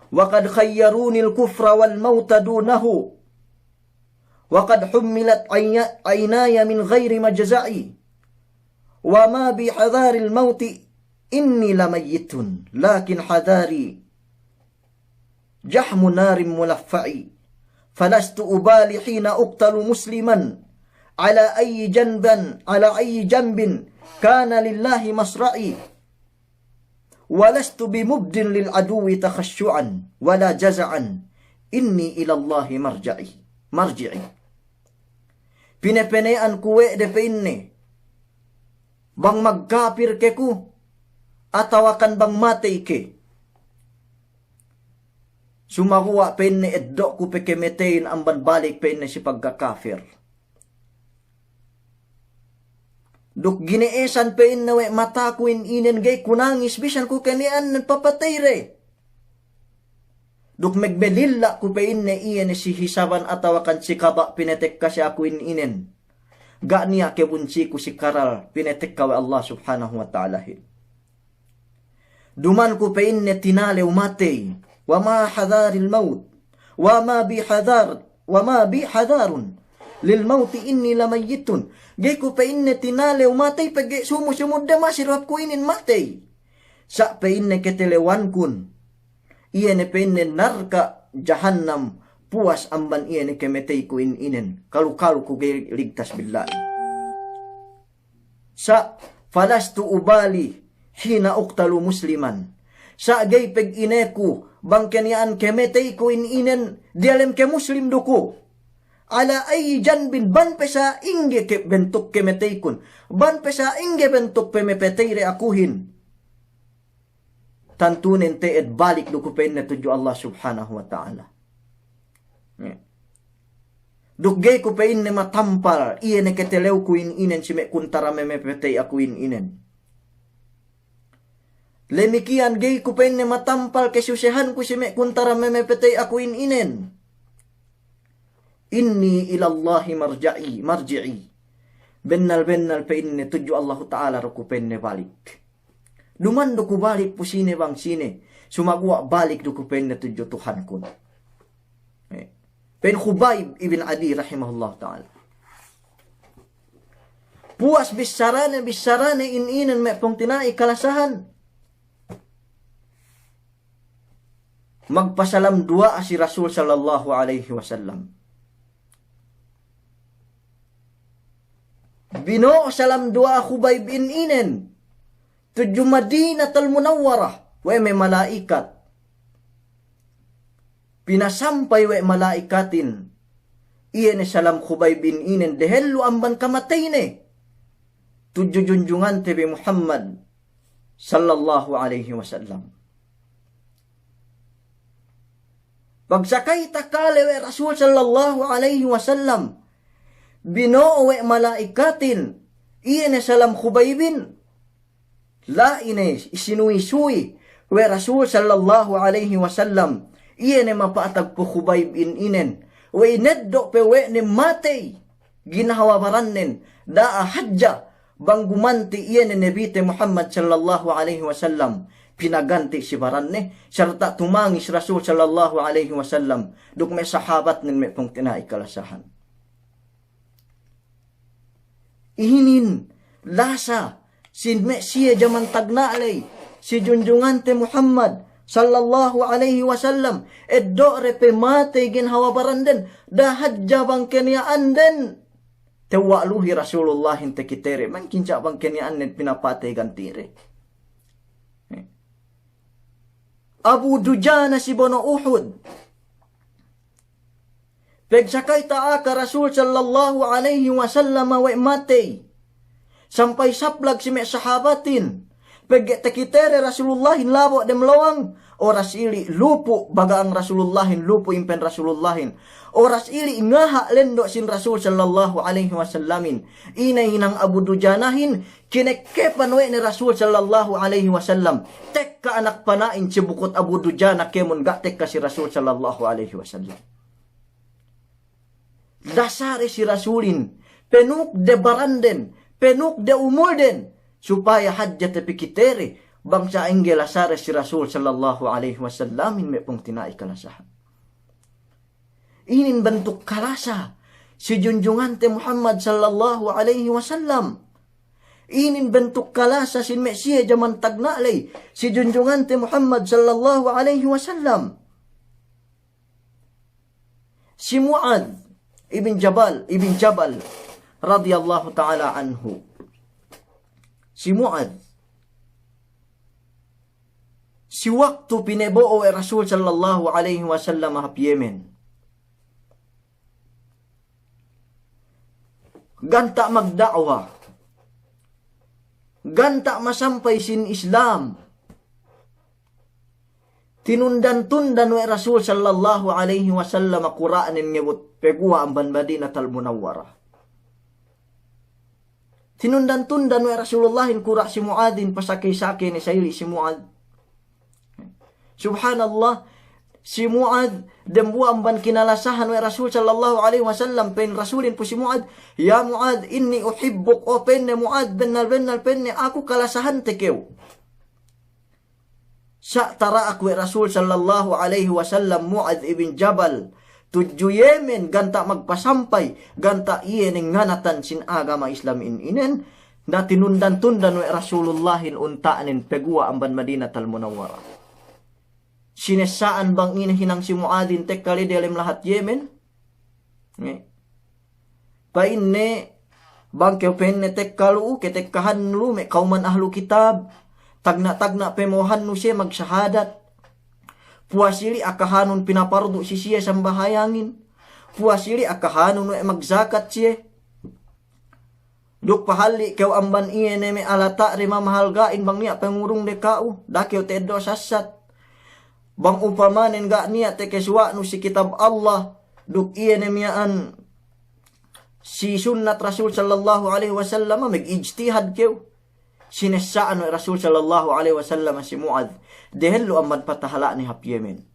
"Wa qad khayyarunil kufra wal mauta dunahu, wa qad hummilat ayna-, aynaya min ghairi majza'i, wa ma bi hadharil mauti inni lamayyitun, lakin hadhari جحم نار ملفع، فلست أبالي حين أقتل مسلما على أي جنب، على أي جنب كان لله مصرعي، ولست بمبد للعدو تخشعا ولا جزعا، إني إلى الله مرجعي، مرجعي. Pinapanaya'an ku we' de pa'inne, bang magkapir ke ku, atawakan bang matey ke. Sumaguwa' pa'inne eddo' ku pe kamateyin amban balik pa'inne si pagkakapir. Duk gine'esan pa'inne we' mataku in inen ga'i ku nangis bisan ku kaniya'an papatey de. Duk magbalilla' ku pa'inne iye ne si hisaban atawakan si kaba' pinatekka si aku in inen. Ga' niya' kabunsiku si karal pinatekka we' Allah Subhanahu wa Ta'alahin. Duman ku pa'inne tinalew matey. وما حذار الموت وما بي حذار، وما بي حذار للموت إني لميت. Ga'i ku pa'inne tinalew matey pegge' sumu-sumudde masi du hap ku inin matey. Sa' pa'inne katalewankun, iye ne pa'inne narka' jahannam, puwas amban iye ne kamateyku in inen, kalu-kalu ku ga'i ligtas billahi. Sa' فلست أبالي حين أقتل مسلما. Sa' ga'i peg'ineku bang kaniya'an kamateyku in inen diyalem kamuslim du ku. على أي جنب, bang pe sa'ingge ke bentuk kamateykun, bang pe sa'ingge bentuk pamapatey de akuhin. Tantunen te'ed balik du ku pa'inne tudju Allah Subhanahu wa Ta'ala. Duk ga'i ku pa'inne matampal iye ne katalewku in inen si me' kuntara mamapatey aku in inen. Damikkiyan ga'i ku pa'inne matampal kasusehanku si me' kuntara mamapatey aku in inen. إني إلى الله مرجعي، مرجعي. Bennal-bennal pa'inne tudju Allahu Ta'ala du ku pa'inne balik. Duman du ku balik pu sine bang sine, sumaguwa' balik du ku pa'inne tudju Tuhankun. Eh. Pa'in Khubayb ibn Adi rahimahullahu ta'ala. Puwas bissarane, bissarane in inen me' pungtina'i kalasahan. Magpasalam duwa'a si Rasul sallallahu alaihi wasallam. Bino'o salam duwa'a Khubayb in inen tudju Madinatul Munawwarah we' me' mala'ikat. Pinasampay we' mala'ikatin iye ne salam Khubayb in inen dehellu amban kamateyne tudju junjungante bi Muhammad sallallahu alaihi wasallam. Pagsakay takale we' Rasul sallallahu alaihi wasallam, bino'o we' mala'ikatin iye ne salam Khubaybin. La'i ne sinuwi-suwi we' Rasul sallallahu alaihi wasallam iye ne mapatag pu Khubayb in inen, we' ineddo' pe we' ne matey ginhawa barannen, da'a hadja bang gumanti' iye ne Nabite Muhammad sallallahu alaihi wasallam pinaganti' si baranne, sarta' tumangis Rasul sallallahu alaihi wasallam duk me' sahabatnen me' pungtina'i kalasahan. Inin lasa sin me' siye jaman tagna' ley, si junjungante Muhammad sallallahu alaihi wasallam, eddo' de pe matey ginhawa baranden, da'a hadja bang keniya'anden tewwa' luhi Rasulullahin takite de, mangkin sa' bang keniya'anden pinapatey ganti' de. Abu Dujana si bono' Uhud. Pagsakay ta'aka Rasul sallallahu alaihi wasallam we' matey. Sampay saplag si me' sahabatin. Pegge' takite de Rasulullahin labo' dem lowang. Oras ili' lupu' baga'ang Rasulullahin, lupu' impen Rasulullahin. Oras ili' ngaha' lendo' sin Rasul sallallahu alaihi wasallamin. Ine hinang Abu Dujanahin, kinekkepan we' ne Rasul sallallahu alaihi wasallam. Tekka anak pana'in si bukut Abu Dujana kēmon ga' tekka si Rasul sallallahu alaihi wasallam. Lasa de si Rasulin, penuk de baranden, penuk de umulden, supaya hadja tapikite de, bang sa'ingge lasa de si Rasul sallallahu alaihi wasallamin me' pungtina'i kalasahan. Inin bantuk kalasa si junjungante Muhammad sallallahu alaihi wasallam. Inin bantuk kalasa sin me' siye jaman tagna' ley si junjungante Muhammad sallallahu alaihi wasallam. Si Mu'adh ibn Jabal, ibn Jabal, radiyallahu ta'ala anhu. Si Mu'adh, si waktu pinebo'o we' Rasul sallallahu alaihi wasallam hap Yemen, ganta' magda'wa, ganta' masampay sin Islam, tinundan-tundan we' Rasul sallallahu alaihi wasallam kura'nen ngebut peguwa' amban Madinatal Munawwarah. Tinundan-tundan we' Rasulullahin kura' si Mu'adhin, pasakey-sakey ne sa'ili' si Mu'adh. Subhanallah, si Mu'adh dembuwa' amban kinalasahan we' Rasul sallallahu alaihi wasallam, pa'in Rasulin pu si Mu'adh, "Ya Mu'adh, inni uhibbuk," o pa'inne Mu'adh, bennal-bennal pa'inne aku kalasahante kew. Sa' tara'ak we' Rasul sallallahu alaihi wasallam Mu'adh ibn Jabal tudju Yemen, ganta' magpasampay, ganta' iye ne nganatan sin agama Islam in inen, na tinundan-tundan we' Rasulullahin unta'nen peguwa' amban Madinatal Munawwarah. Sinessa'an bang ine hinang si Mu'adhin tekka le diyalem lahat Yemen. Nge. Pa'inne, bang kew pa'inne tekka lu'u, ketekkahan lu'u me' kawman ahlu kitab, tagna'-tagna' pemo'ohannu siye magsahadat. Puwas ili' akahanun pinapardu' si siye sambahayangin. Puwas ili' akahanun we' magjakat siye. Duk pahalli' kew amban iye ne me' alata' de mamahalga'in bang niya' pangurungde ka'u, da'a kew ta'eddo' sassat. Bang upamanen ga' niya' tekesuwa'nu si kitab Allah, duk iye ne miya'an si sunnat Rasul sallallahu alaihi wasallam, magijtihad kew. Sinessa'an we' Rasul sallallahu alaihi wasallam si Mu'adh, dehellu amban patahala'ne hap Yemen.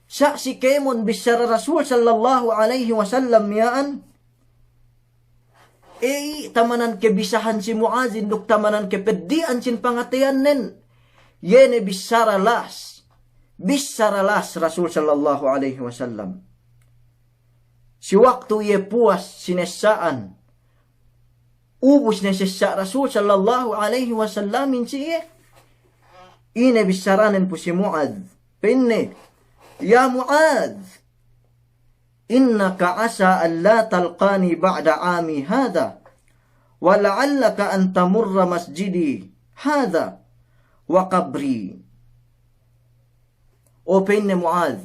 Sa' si kēmon bissara Rasul sallallahu alaihi wasallam miya'an, ey, tamanan kebisahan si Mu'adhin duk tamanan kepeddi'an sin pangateyannen. Iye ne bissara las, bissara las Rasul sallallahu alaihi wasallam. Si waktu iye puwas sinessa'an, ubus ne sessa' Rasul sallallahu alaihi wasallamin si iye. Ine bissaranen pu si Mu'adh? Pa'inne, "Ya Mu'adh, innaka asa an la talqani ba'da ami hadha, wa la'allaka an tamurra masjidi hadha wa qabri." O pa'inne Mu'adh,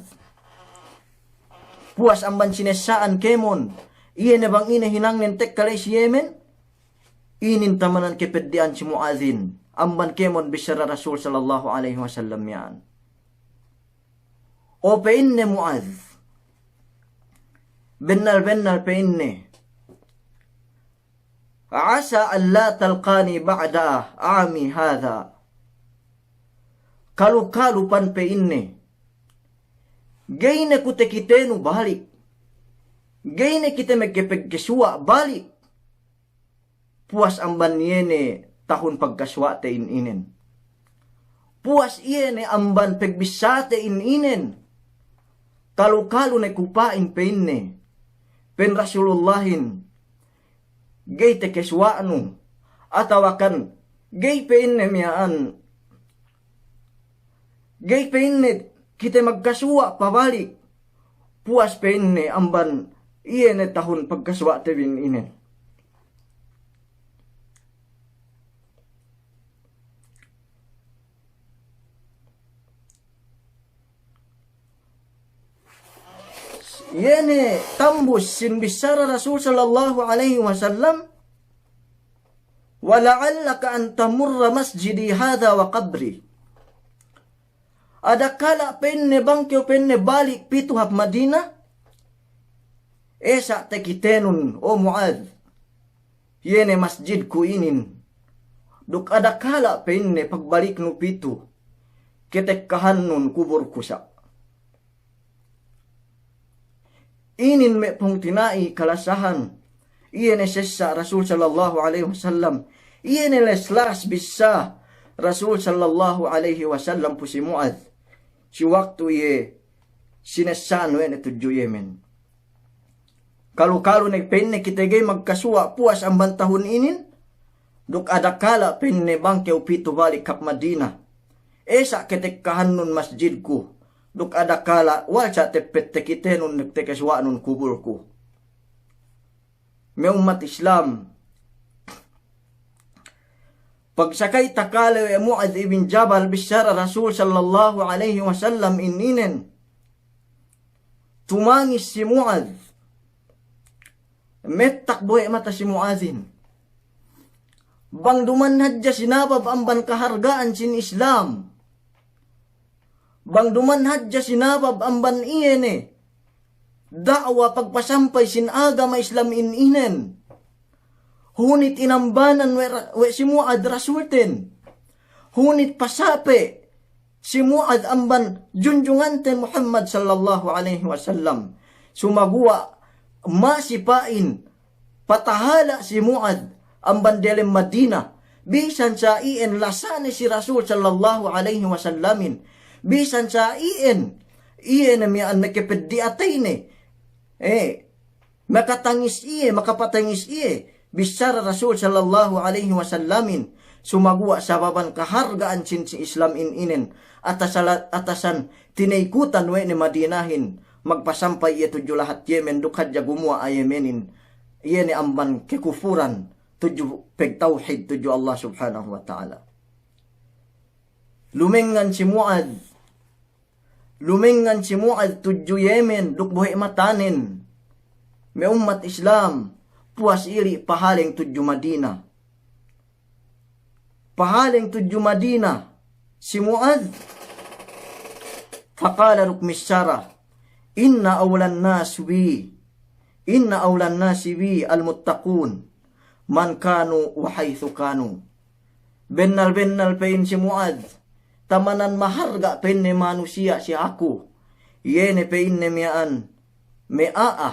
puwas amban sinessa'an kēmon, iye ne bang ine hinangnen tekka ley si Yemen, inin tamanan kepeddi'an si Mu'adhin, amban kēmon bissara Rasul sallallahu alaihi wasallam miya'an. O pa'inne Mu'adh, bennal-bennal pa'inne, "Asa an la talqani ba'da ami hadha." Kalu-kalu pan pa'inne, ga'i ne ku takitenu balik, ga'i ne kite magkapagkasuwa' balik, puwas amban iye ne tahun pagkasuwa'te in inen. Puwas iye ne amban pagbissāte in inen. Kalu-kalu ne ku pa'in pa'inne, pa'in Rasulullahin, ga'i takasuwa'nu, atawakan ga'i pa'inne miya'an, ga'i pa'inne kite magkasuwa' pabalik, puwas pa'inne amban iye ne tahun pagkasuwa'te bi in inen. Iye ne tambus sin bissara Rasul sallallahu alaihi wasallam, "Wa la'allaka an tamurra masjidi hadha wa qabri." Adakala' pa'inne bang kew pa'inne balik pitu hap Madina, esa' takitenun, o Mu'adh, iye ne masjidku inin. Duk adakala' pa'inne pagbaliknu pitu, ketekkahannun kuburku sa'. Inin me' pungtina'i kalasahan, iye ne sessa' Rasul sallallahu alaihi wasallam, iye ne les-las bissā Rasul sallallahu alaihi wasallam pu si Mu'adh, si waktu iye sinessa'an we' ne tudju Yemen. Kalu-kalu ne pa'inne kite ga'i magkasuwa' puwas amban tahun inin, duk adakala' pa'inne bang kew pitu balik hap Madina, esa' ketekkahannun masjidku, duk adakala' wal sa' teppet tekitenun duk tekesuwa'nun kubulku. Me' ummat Islam, pagsakay takale we' Mu'adh ibn Jabal bissara Rasul sallallahu alayhi wasallam ininen, tumangis si Mu'adh. Mettak bohe' mata si Mu'adhin. Bang duman hadja sinabab amban kaharga'an sin Islam, bang duman hadja sinabab amban iye ne da'wa pagpasampay sin agama Islam ininen, hunit inambanan we' ra-, we' si Mu'adh Rasulten. Hunit pasape' si Mu'adh amban junjunganten Muhammad sallallahu alayhi wasallam. Sumaguwa' masi pa'in patahala' si Mu'adh amban diyalem Madina, bisan sa' iyan lasane si Rasul sallallahu alayhi wasallamin, bisan sa' iyan, iye ne miya'an makapeddi' ateyne, eh, makatangis iye, makapatangis iye, bissara Rasul sallallahu alayhi wasallamin. Sumaguwa' sababan kaharga'an sin si Islam ininen, atasala-, atasan tineykutan we' ne Madinahin, magpasampay iye tudju lahat Yemen, duk hadja gumuwa' a Yemenin, iye ne amban kekufuran tudju pagtawhid tudju Allah Subhanahu wa Ta'ala. Lumengngan si Mu'adh, lumengngan si Mu'adh tudju Yemen duk bohe' matanen. Me' ummat Islam, puwas ili' pahaleng tudju Madina. Pahaleng tudju Madina si Mu'adh. Faqala, duk missara, "Inna awlan nasi bi, inna awlan nasi bi al-muttaqun, man kanu wa haythu kanu." Bennal-bennal pa'in si Mu'adh, tamanan maharga' pa'inne manusiya' si aku, iye ne pa'inne miya'an me' a'a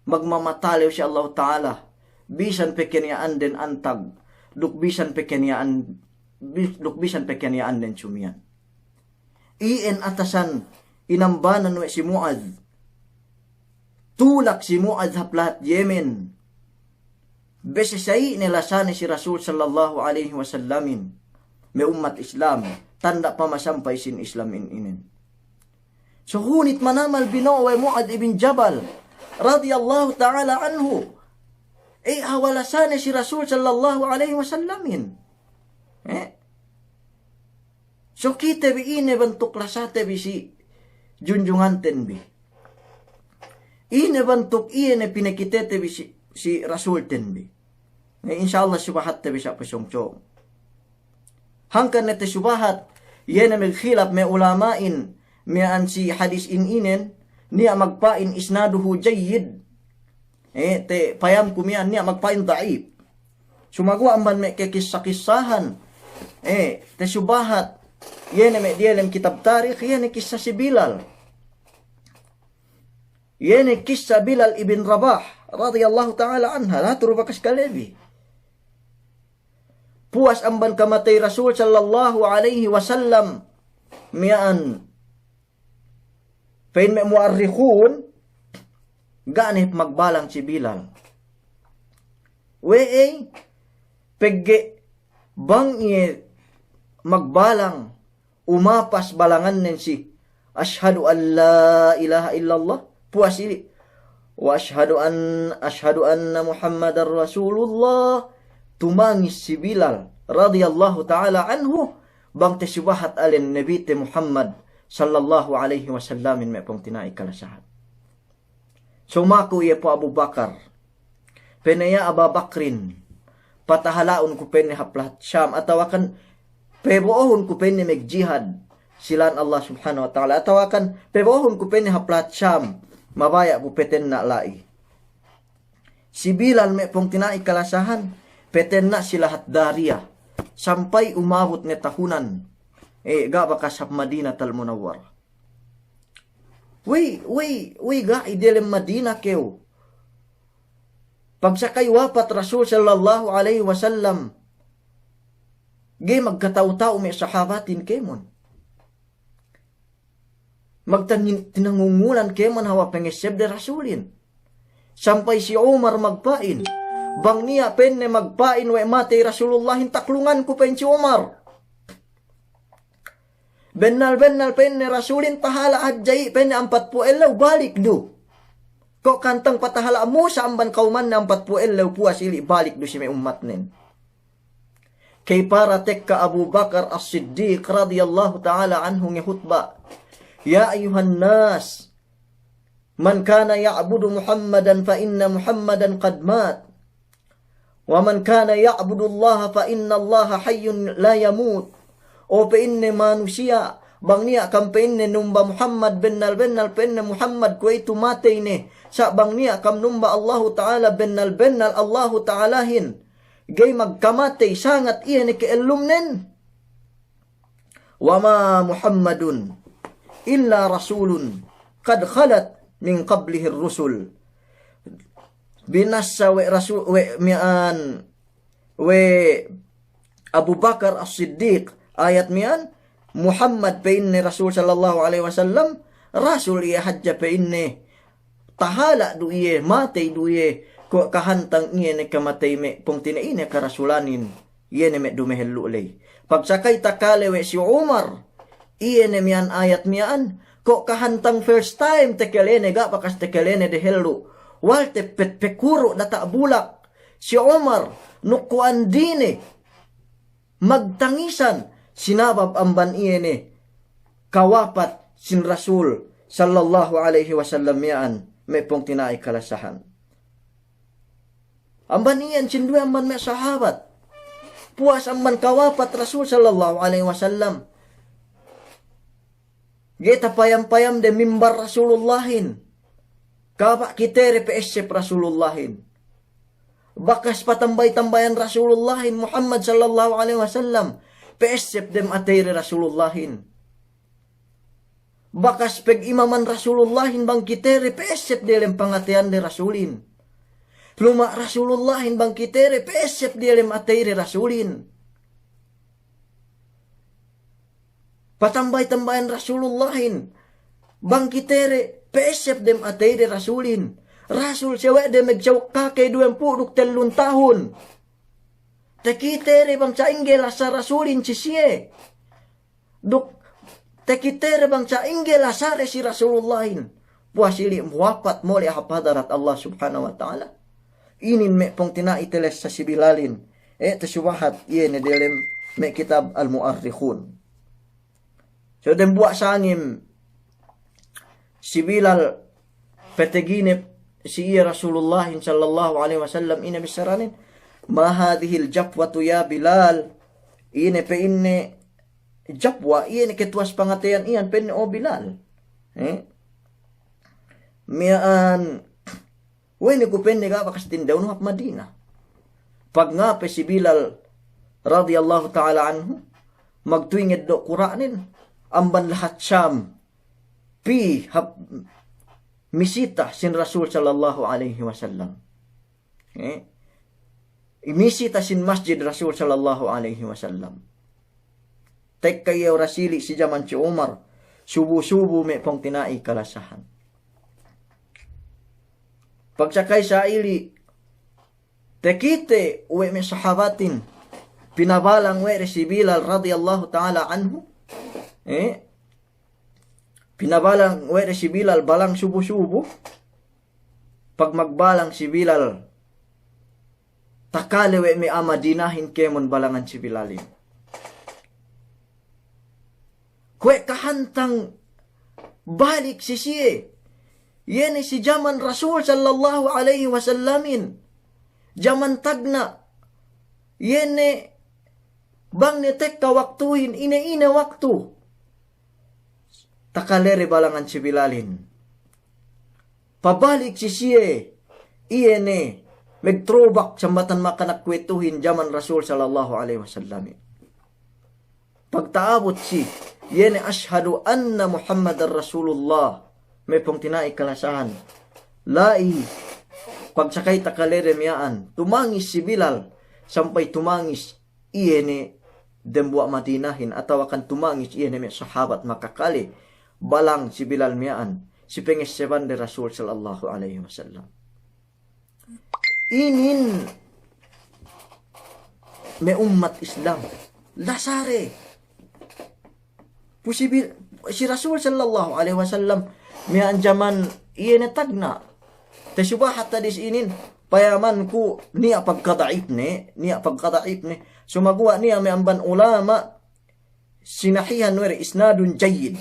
magmamatalew si Allahu Ta'ala, bisan pe keniya'anden antag, duk bisan pe keniya'an-, bi-, duk bisan pe keniya'anden sumiyan. Iyan atasan inambanan we' si Mu'adh. Tulak si Mu'adh hap lahat Yemen. Bese sa'i ne lasane si Rasul sallallahu alayhi wasallamin. Me' ummat Islam, tanda' pamasampay sin Islam ininen. So hunit manamal bino'o we' Mu'adh ibn Jabal radiyallahu ta'ala anhu, eh, hawal lasane si Rasul sallallahu alayhi wasallamin. Eh? So kite bi ine bantuk lasate bi si junjunganten bi. Ine bantuk iye ne pinakitete bi si, si Rasulten bi. Eh, insya Allah subahatte bi sa' pasōng-sōng. Hangkan ne tasubahat, iye ne magkhilap me' ulama'in miya'an si hadis ininen, niya' magpa'in isnaduhu jayyid. Eh, te payamku miya'an niya' magpa'in da'if. Sumaguwa' amban me' kekissa-kissahan, eh, tasubahat, iye ne me' diyalem kitab tarikh, iye ne kissa si Bilal. Iye ne kissa Bilal ibn Rabah, radiyallahu ta'ala anha, lahat du bakas kalebi. Puwas amban kamatey Rasul sallallahu alayhi wasallam miya'an, pa'in me' mu'arrikhun, ga' ne magbalang si Bilal. We'ey, pegge' bang iye magbalang, umapas balangannen si, "Ashhadu an la ilaha illallah," puwas ili', "Wa ashhadu an, ashhadu anna Muhammadar Rasulullah." Tumangis si Bilal radiyallahu ta'ala anhu, bang tasubahat alen Nabite Muhammad sallallahu alayhi wasallamin, me' pungtina'i kalasahan. Sumaku iye pu Abu Bakar. Pa'inne, "Ya Aba Bakrin, patahala'un ku," pa'inne, "hap lahat Sham, atawakan pebo'ohun ku," pa'inne, "magjihad si lān Allah Subhanahu wa Ta'ala, atawakan pebo'ohun ku," pa'inne, "hap lahat Sham, mabaya' ku patenna' la'i." Si Bilal, me' pungtina'i kalasahan, patenna' si lahat Dariya, sampay umabut ne tahunan, eh, ga' bakas hap Madinatal Munawwarah. Wey, wey, wey, ga'i diyalem Madina kew. Pagsakay wapat Rasul sallallahu alayhi wasallam, ga'i magkata'u-ta'u me' sahabatin kēmon. Magtangin-, tinangungulan kēmon hawal pangessebde Rasulin. Sampay si Umar magpa'in, bang niya' pa'inne magpa'in we' matey Rasulullahin, taklunganku, pa'in si Umar. Bennal-bennal pa'inne Rasulin tahala' hadja i' pa'inne ampatpū' ellew balik du. Ko' kahantang patahala' Musa amban kawmanne ampatpū' ellew puwas ili' balik du si me' ummatnen. Kay para tekka Abu Bakar As-Siddiq radiyallahu ta'ala anhu ngehutba', "Ya ayyuhan nas, man kana ya'budu Muhammadan fa inna Muhammadan qad mat. Wa man kana ya'budullaha fa innallaha hayyun la yamut." O pa'inne manusiya', bang niya' kam pa'inne numba Muhammad, bennal-bennal pa'inne Muhammad kuwe'itu matey ne. Sa' bang niya' kam numba Allahu Ta'ala, bennal-bennal Allahu Ta'alahin ga'i magkamatey, sangat iye ne ke'ellumnen. "Wa ma Muhammadun illa rasulun qad khalat min qablihir rusul." Binassa we' Rasul, we' miya'an, we' Abu Bakar As-Siddiq ayat miya'an, Muhammad pa'inne Rasul sallallahu alaihi wasallam, rasul iye hadja pa'inne, tahala' du iye, matey du iye, ko' kahantang iye ne kamatey me' pungtina'ine karasulanin, iye ne me' dumehellu' ley. Pagsakay takale we' si Umar, iye ne miya'an ayat miya'an, ko' kahantang first time tekelene, ga' bakas tekelene dehellu'. Wal teppet pekuru' data' bulak si Umar, nukku'an dine magtangisan, sinabab amban iye ne kawapat sin Rasul sallallahu alaihi wasallam miya'an, me' pungtina'i kalasahan. Amban iyan sinduwe amban me' sahabat. Puwas amban kawapat Rasul sallallahu alaihi wasallam, ga'i tapayam-payamde mimbar Rasulullahin. Kaba' kitere pe'essep Rasulullahin. Bakas patambay-tambayan Rasulullahin Muhammad sallallahu alaihi wasallam, pe'essep dem ateyde Rasulullahin. Bakas pegimaman Rasulullahin bang kitere, pe'essep diyalem pangateyande Rasulin. Luma' Rasulullahin bang kitere, pe'essep diyalem ateyde Rasulin. Patambay-tambayan Rasulullahin bang kitere, pe'essep dem ateyde Rasulin. Rasul sawe'de megsawuk kakey duwempū' duk tellun tahun. Takitere bang sa'ingge lasa Rasulin si siye. Duk takitere bang sa'ingge lasade si Rasulullahin. Puwas ili' muwapat mole' hap hadarat Allah Subhanahu wa Ta'ala. Inin me' pungtina'i telessa si Bilalin. E, tasubahat iye ne delem me' kitab Al-Mu'arrikhun. So dembuwa' sangem si Bilal pategine si iye Rasulullahin sallallahu alaihi wasallam, ine bissaranen, "Ma hadhihil jafwatu ya Bilal?" Ine pe ine jafwa, iye ne ketuwas pangateyan iyan pa'inne, "O Bilal, eh, miya'an, we' ne ku," pa'inne, "ga' bakas tindawnu hap Madina." Pagngape si Bilal radiyallahu ta'ala anhu, magtuy ngeddo' kura'nen amban lahat Sham, pī hap misita sin Rasul sallallahu alaihi wasallam. Eh? Imisita sin masjid Rasul sallallahu alaihi wasallam. Tekka iye oras ili' si jaman si Umar, subu-subu me' pungtina'i kalasahan. Pagsakay sa'ili', takite we' me' sahabatin, pinabalang we' de si Bilal radiyallahu ta'ala anhu. Eh? Pinabalang we' de si Bilal balang subu-subu. Pagmagbalang si Bilal, takale we' me' a'a Madinahin kēmon balangan si Bilalin. Kuwe' kahantang balik si siye. Iye ne si jaman Rasul sallallahu alaihi wasallamin. Jaman tagna'. Iye ne bang ne tekka waktuhin, ine-ine waktu, takalede balangan si Bilalin. Pabalik si siye, iye ne, magthrowback sambatan makanak kuwe'ituhin jaman Rasul sallallahu alaihi wasallamin. Pagta'abut si, iye ne, "Ashhadu anna Muhammadar Rasulullah." Me' pungtina'i kalasahan. La'i, pagsakay takalede miya'an, tumangis si Bilal, sampay tumangis iye ne dembuwa' Madinahin, atawakan tumangis iye ne me' sahabat makakale balang si Bilal miya'an, si pangessebande Rasul sallallahu alaihi wasallam. Inin me' ummat Islam, lasade. Pusibil, si Rasul sallallahu alaihi wasallam, miya'an jaman iye ne tagna'. Tasubahat hadis inin, payamanku niya' pagkada'ipne, niya' pagkada'ipne. Sumaguwa' niya' me' amban ulama', sinahihan we' de isnadun jayyid.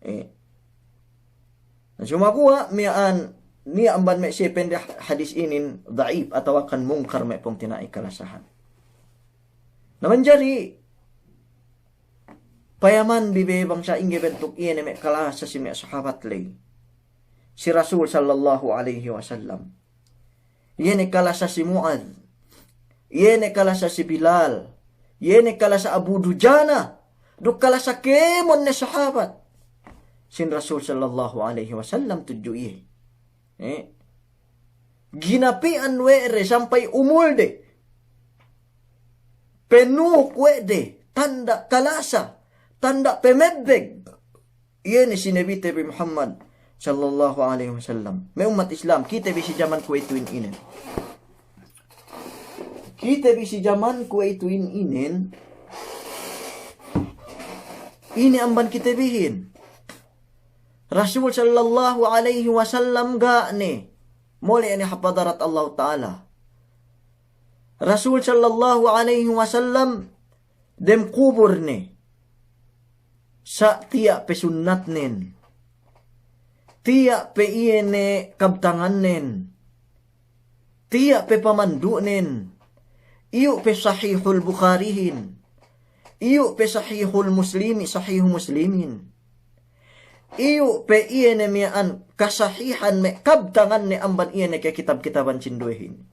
Eh. Na sumaguwa' miya'an, niya' amban me' siye pa'inde hadis inin da'if atawakan mungkar me' pungtina'i kalasahan. Na manjari, payamanbi be bang sa'ingge bentuk iye ne me' kalasa si me' sahabat ley si Rasul sallallahu alaihi wasallam. Iye ne kalasa si Mu'adh. Iye ne kalasa si Bilal. Iye ne kalasa Abu Dujana. Duk kalasa kēmon ne sahabat sin Rasul sallallahu alaihi wasallam tudju iye. Eh. Ginapi'an we' de sampay umulde. Penuk we' de, tanda' kalasa, tanda' pemebbeg. Iye ne si Nabite bi Muhammad sallallahu alaihi wasallam. Me' ummat Islam, kite bi si jaman kuwe'itu in inen. Kite bi si jaman kuwe'itu in inen. Ine amban kite bihin. Rasul sallallahu alaihi wasallam ga' ne. Mole' ne hap hadarat Allahu Ta'ala. Rasul sallallahu alaihi wasallam dem kubur ne. Sa' tiya' pe sunnatnen. Tiya' pe iye ne kabtangannen. Tiya' pe pamandu'nen. Iyu' pe Sahihul Bukharihin. Iyu' pe Sahihul Muslimi, Sahihu Muslimin. Iyu' pe iye ne miya'an kasahihan me' kabtanganne amban iye ne ke kitab-kitaban sinduwehin.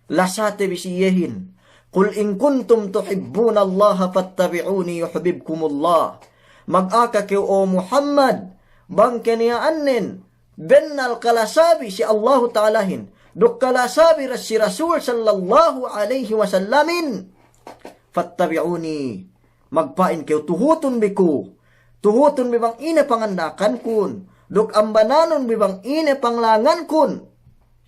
Lasate bi si iyehin. Qul in kuntum tuhibbunallaha fattabi'uni yuhbibkumullah. Magaka kew, o Muhammad, bang keniya'annen bennal kalasabi si Allahu Ta'alahin, duk kalasabi ras-, si Rasul sallallahu alaihi wasallamin. Fattabi'uni, magpa'in kew tuhutun bi ku, tuhutun bi bang ine panganda'akankun, duk ambananun bi bang ine panglangankun.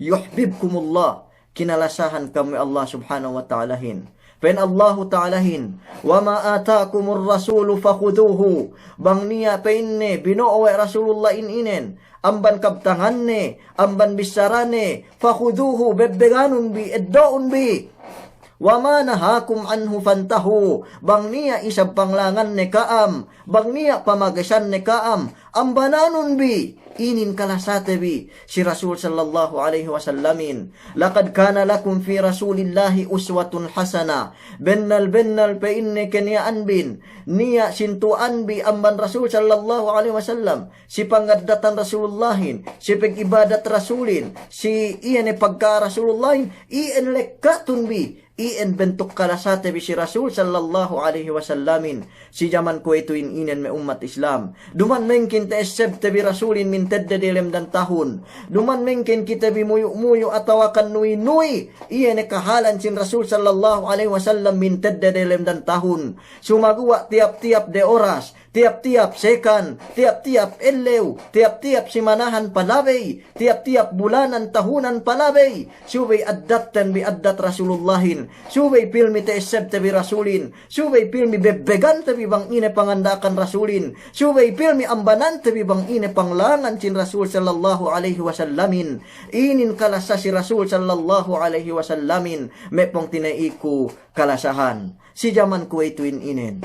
Yuhbibkumullah, kinalasahan kam we' Allah Subhanahu wa Ta'alahin. Pa'in Allahu Ta'alahin, "Wa ma atakumur rasulu fakhudhuhu." Bang niya' pa'inne bino'o we' Rasulullah in inen, amban kabtanganne, amban bissarane, fakhudhuhu, bebbeganun bi, eddo'un bi. "Wa ma nahakum anhu fantahu." Bang niya' isab panglanganne ka'am, bang niya' pamagesanne ka'am, ambananun bi. Inin kalasate bi si Rasul sallallahu alaihi wasallamin. "Laqad kana lakum fi Rasulillahi uswatun hasanah." Bennal-bennal pa'inne keniya'anbin niya' sintu'anbi amban Rasul sallallahu alaihi wasallam, si pangaddatan Rasulullahin, si pag'ibadat Rasulin, si iye ne pagka'a Rasulullahin, iyan lekkatun bi, iyan bentuk kalasate bi si Rasul sallallahu alaihi wasallamin. Si jaman kuwe'itu in inen me' ummat Islam. Duma'in mengkin ta'essebte bi Rasulin mintedde delem dan tahun. Duma'in mengkin kite bi muyu'-muyu' atawakan nuwi-nuwi iye ne kahalan sin Rasul sallallahu alaihi wasallam mintedde delem dan tahun. Sumaguwa' tiyap-tiyap de oras, tiyap-tiyap sekan, tiyap-tiyap ellew, tiyap-tiyap simanahan palabey, tiyap-tiyap bulanan, tahunan palabey, subey addatten bi addat Rasulullahin, subey pilmi ta'essebte bi Rasulin, subey pilmi bebbegante bi bang ine panganda'akan Rasulin, subey pilmi ambanante bi bang ine panglangan sin Rasul sallallahu alaihi wasallamin. Inin kalasa si Rasul sallallahu alaihi wasallamin, me' pungtina'iku kalasahan. Si jaman kuwe'itu in inen.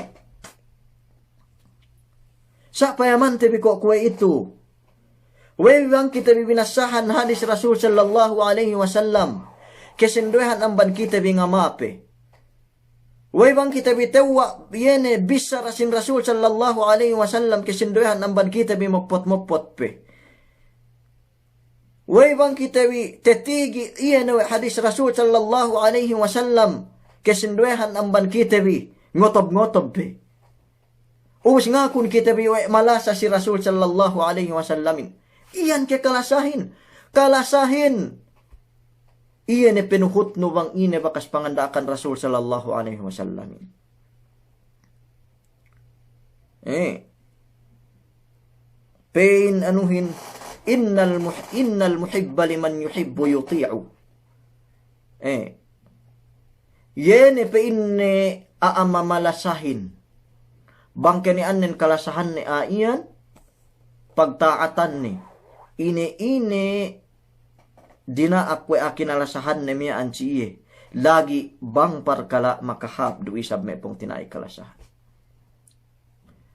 Sa' payamante bi ko' kuwe'itu. We'ey bang kite bi binassahan hadis Rasul sallallahu alaihi wasallam, kesinduwehan amban kite bi ngamape. We'ey bang kite bi tewwa' iye ne bissara sin Rasul sallallahu alaihi wasallam, kesinduwehan amban kite bi moppot-moppot pe. We'ey bang kite bi tetigi iye ne we' hadis Rasul sallallahu alaihi wasallam, kesinduwehan amban kite bi ngotob-ngotob pe. Ubus ngakun kite bi we' malasa si Rasul sallallahu alaihi wasallamin. Iyan ke kalasahin. Kalasahin. Iye ne penuhutnu bang ine bakas panganda'akan Rasul sallallahu alaihi wasallamin. Eh. Pa'in anuhin, innal muh-, innal muhibba liman yuhibbu yuti'u. Eh. Iye ne pa'inne a'a mamalasahin. Bang keniya'annen kalasahanne a'a iyan, pagta'atanne. Ine-ine dina'ak we' a'a kinalasahanne miya'an si iye. Lagi' bang parkala' makahāp du isab me' pungtina'i kalasahan.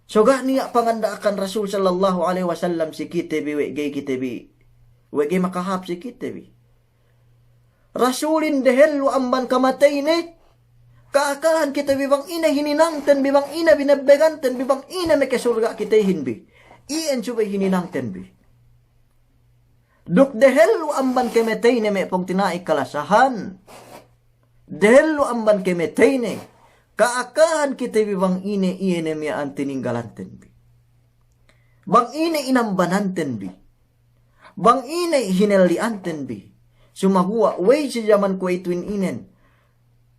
So ga' niya' panganda'akan Rasul sallallahu alaihi wasallam si kite bi we' ga'i kite bi, we' ga'i makahāp si kite bi. Rasulin dehellu amban kamateyne, ka'akahan kite bi bang ine hininangten bi, bang ine binebbeganten bi, bang ine meke surga' kitehin bi. Iyan subey hininangten bi. Duk dehellu amban kamateyne me' pungtina'i kalasahan. Dehellu amban kamateyne, ka'akahan kite bi bang ine iye ne miya'an tininggalanten bi. Bang ine inambananten bi. Bang ine hinelli'anten bi. Sumaguwa' we'ey si jaman kuwe'itu in inen.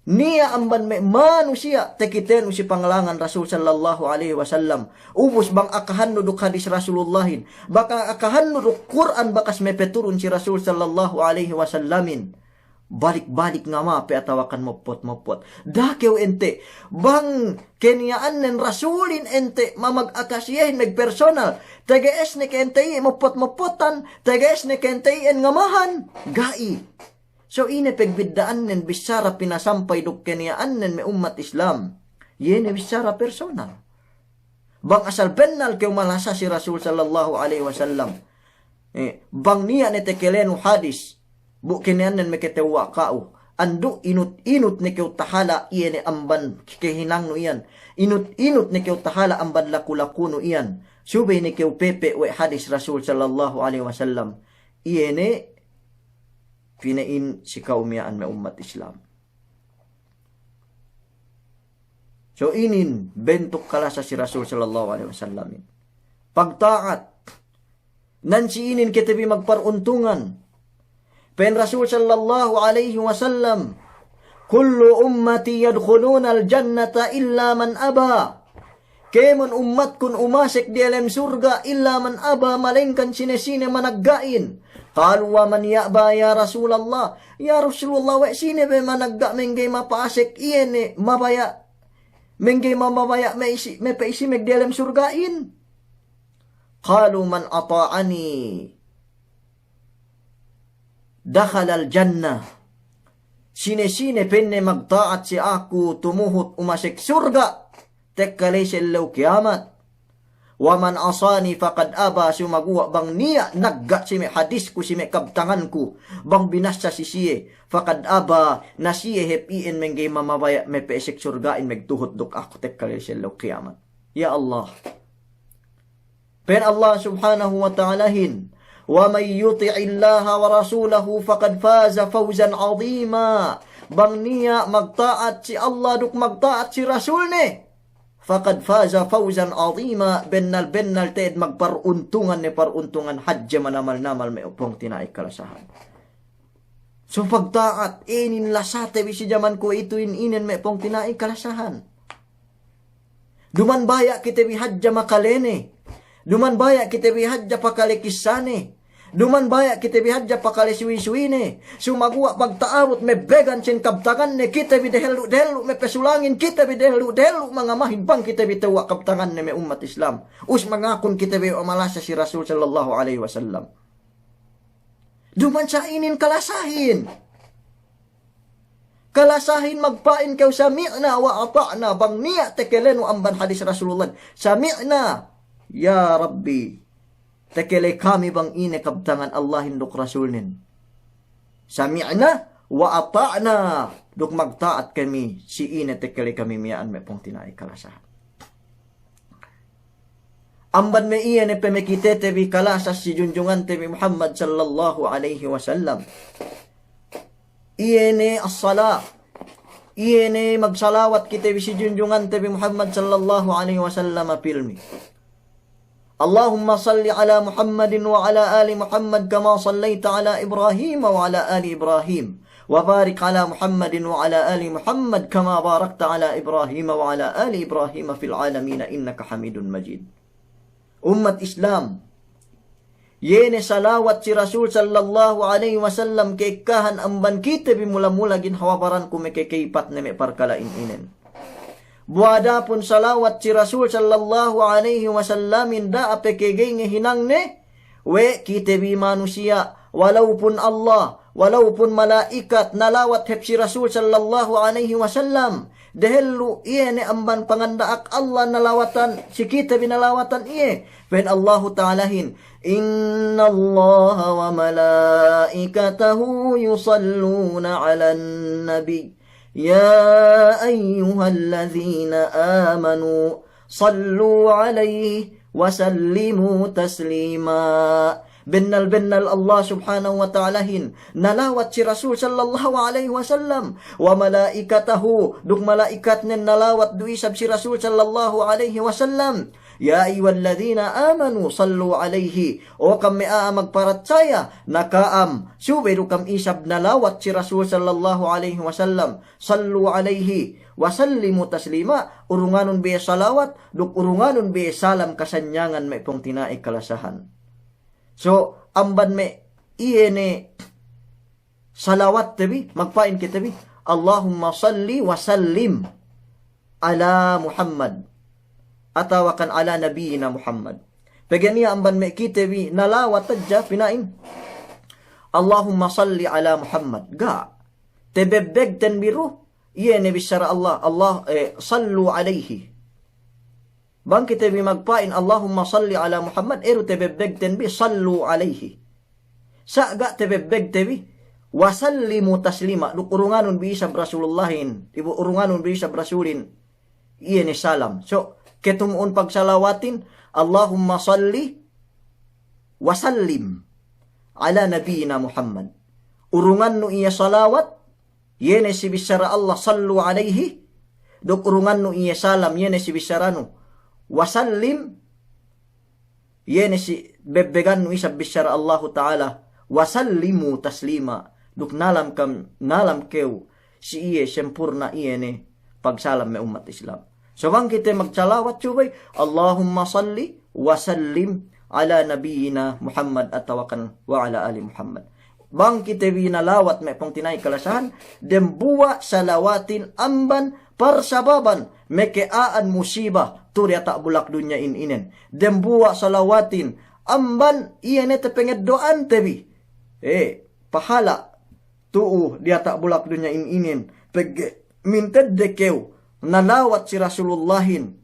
Niya' amban me' manusiya' takitenu si pangalangan Rasul sallallahu alaihi wasallam. Ubus bang akahannu duk hadis Rasulullahin. Bang akahannu duk Kur'an bakas mapaturun si Rasul sallallahu alaihi wasallamin. Balik-balik ngama pe atawakan moppot-moppot. Da'a kew ente'. Bang keniya'annen Rasulin ente' mamagaka si iyehin magpersonal. Tege'es ne ke ente' iye moppot-moppotan. Tege'es ne ke ente' iyan ngamahan. Ga'i. So ine pegbidda'annen bissara pinasampay duk keniya'annen me' ummat Islam. Iye ne bissara personal. Bang asal bennal kew malasa si Rasul sallallahu alaihi wasallam. Eh, bang niya' ne takalenu hadis, bu keniya'annen makatewwa' ka'u. Andu' inut-inut ne kew tahala' iye ne amban kahinangnu iyan. Inut-inut ne kew tahala' amban laku-lakunu iyan. Subey ne kew pepe' we' hadis Rasul sallallahu alaihi wasallam. Iye ne pina'in si ka'u miya'an me' ummat Islam. So inin bentuk kalasa si Rasul sallallahu alaihi wasallamin. Pagta'at. Nan si inin kite bi magparuntungan. Pa'in Rasul sallallahu alaihi wasallam, "Kullu ummati yadkhulunal jannata illa man aba." Kēmon ummatkun umasek diyalem surga' illa man aba, malayingkan sine-sine managga'in. Qalu, "Wa man ya'ba ya Rasulallah?" Ya Rasulullah, we' sine be managga' mangga'i mapa'asek iye ne mabaya', mangga'i ma-, mabaya' me' isi, mapa'isi magdiyalem surga'in? Qalu, "Man ata'ani dakhalal jannah." Sine-sine pa'inne magta'at si aku tumuhut umasek surga' tekka la'i si ellew kiyamat. "Wa man asani faqad aba," sumaguwa' bang niya' nagga' si me' hadisku, si me' kabtanganku, bang binassa si siye, faqad aba, na siye hep iyan mangga'i mamabaya' mapa'asek surga'in magtuhut duk aku tekka la'i si ellew kiyamat. Ya Allah. Pa'in Allah Subhanahu wa Ta'alahin, "Wa man yuti'illaha wa rasulahu faqad faza fawzan 'azima." Bang niya' magta'at si Allah duk magta'at si Rasulne, faqad faza fawzan 'azima, bennal-bennal te'ed magparuntungan ne paruntungan hadje manamal-namal me' pungtina'i kalasahan. So pagta'at, inin lasate bi si jaman kuwe'itu in inen me' pungtina'i kalasahan. Duman baya' kite bi hadja makalene. Duman baya' kite bi hadja pakale kissane. Duman baya' kite bi hadja pakale suwi-suwine. Sumaguwa' pagta'abut mabbegan sin kabtanganne kite bi dehellu'-dehellu' mapasulangin, kite bi dehellu'-dehellu' mangamahin bang kite bi tewwa' kabtanganne me' ummat Islam. Us mangakun kite bi malasa si Rasul sallallahu alaihi wasallam. Duman sa inin kalasahin. Kalasahin magpa'in kew sami'na wa ata'na, bang niya' takalenu amban hadis Rasulullah. Sami'na, ya Rabbi. Takale kami bang ine kabtangan Allahin duk Rasulnen. Sami'na wa ata'na, duk magta'at kami si ine takale kami miya'an me' pungtina'i kalasahan. Amban me' iye ne pamakitete bi kalasa si junjungante bi Muhammad sallallahu alaihi wasallam. Iye ne as-sala. Iye ne magsalawat kite bi si junjungante bi Muhammad sallallahu alaihi wasallam pilmi. اللهم صل على محمد وعلى آل محمد كما صليت على إبراهيم وعلى آل إبراهيم وبارك على محمد وعلى آل محمد كما باركت على إبراهيم وعلى آل إبراهيم في العالمين إنك حميد مجيد. Ummat Islam, iye ne salawat si Rasul sallallahu alaihi wasallam ka'ekkahan amban kite bi mula-mula ginhawa baranku makakaypat ne me' parkala'in inen. Bu adapun salawat si Rasul sallallahu alaihi wasallamin da'a pe ke ga'i ngahinangne, we' kite bi manusiya', walaupun Allah, walaupun mala'ikat nalawat hep si Rasul sallallahu alaihi wasallam, dehellu iye ne amban panganda'ak Allah nalawatan, si kite bi nalawatan iye. Pa'in Allahu Ta'alahin, إن الله وملائكته يصلون على النبي يا أيها الذين آمنوا صلوا عليه وسلموا تسليما. Bennal-bennal Allah Subhanahu wa Ta'alahin nalawat si Rasul sallallahu alaihi wasallam, wa malaikatahu, duk mala'ikatnen nalawat du isab si Rasul sallallahu alaihi wasallam. يا أيها الذين آمنوا صلوا عليه. O kam me' a'a magparatsaya, na ka'am, subey du kam isab nalawat si Rasul sallallahu alaihi wasallam. صلوا عليه وسلموا تسليما. Urunganun bi iye salawat, duk urunganun bi iye salam kasanyangan me' pungtina'i kalasahan. So, amban me' iye ne salawatte bi, magpa'in kite bi, اللهم صل وسلم على محمد. Atawakan على نبينا محمد. Pegge' niya' amban me' kite bi nalawat hadja pina'in, اللهم صل على محمد. Ga'. Tebebbegten bi du, iye ne bissara Allah, Allah, eh, صلوا عليه. Bang kite bi magpa'in, اللهم صل على محمد, iye du tebebbegten bi, صلوا عليه. Sa' ga' tebebbegte bi, وسلموا تسليما, duk urunganun bi isab Rasulullahin, ibu urunganun bi isab Rasulin, iye ne salam. So, ketumu'un pagsalawatin, اللهم صل وسلم على نبينا محمد. Urungannu iye salawat, iye ne si bissara Allah, صلوا عليه, duk urungannu iye salam, iye ne si bissaranu, وسلم, iye ne si bebbegannu isab bissara Allahu Ta'ala, وسلموا تسليما, duk nalam kam, nalam kew si iye sempurna' iye ne pagsalam me' ummat Islam. So bang kite magsalawat subey, اللهم صل وسلم على نبينا محمد atawakan وعلى آل محمد. Bang kite bi nalawat me' pungtina'i kalasahan, dembuwa' salawatin amban parsababan meka'an musiba tu'u diyata' bulak dunya in inen. Dembuwa' salawatin amban iye ne tapangeddo'ante bi, eh, pahala' tu'u diyata' bulak dunya in inen. Pegge' mintedde kew nalawat si Rasulullahin,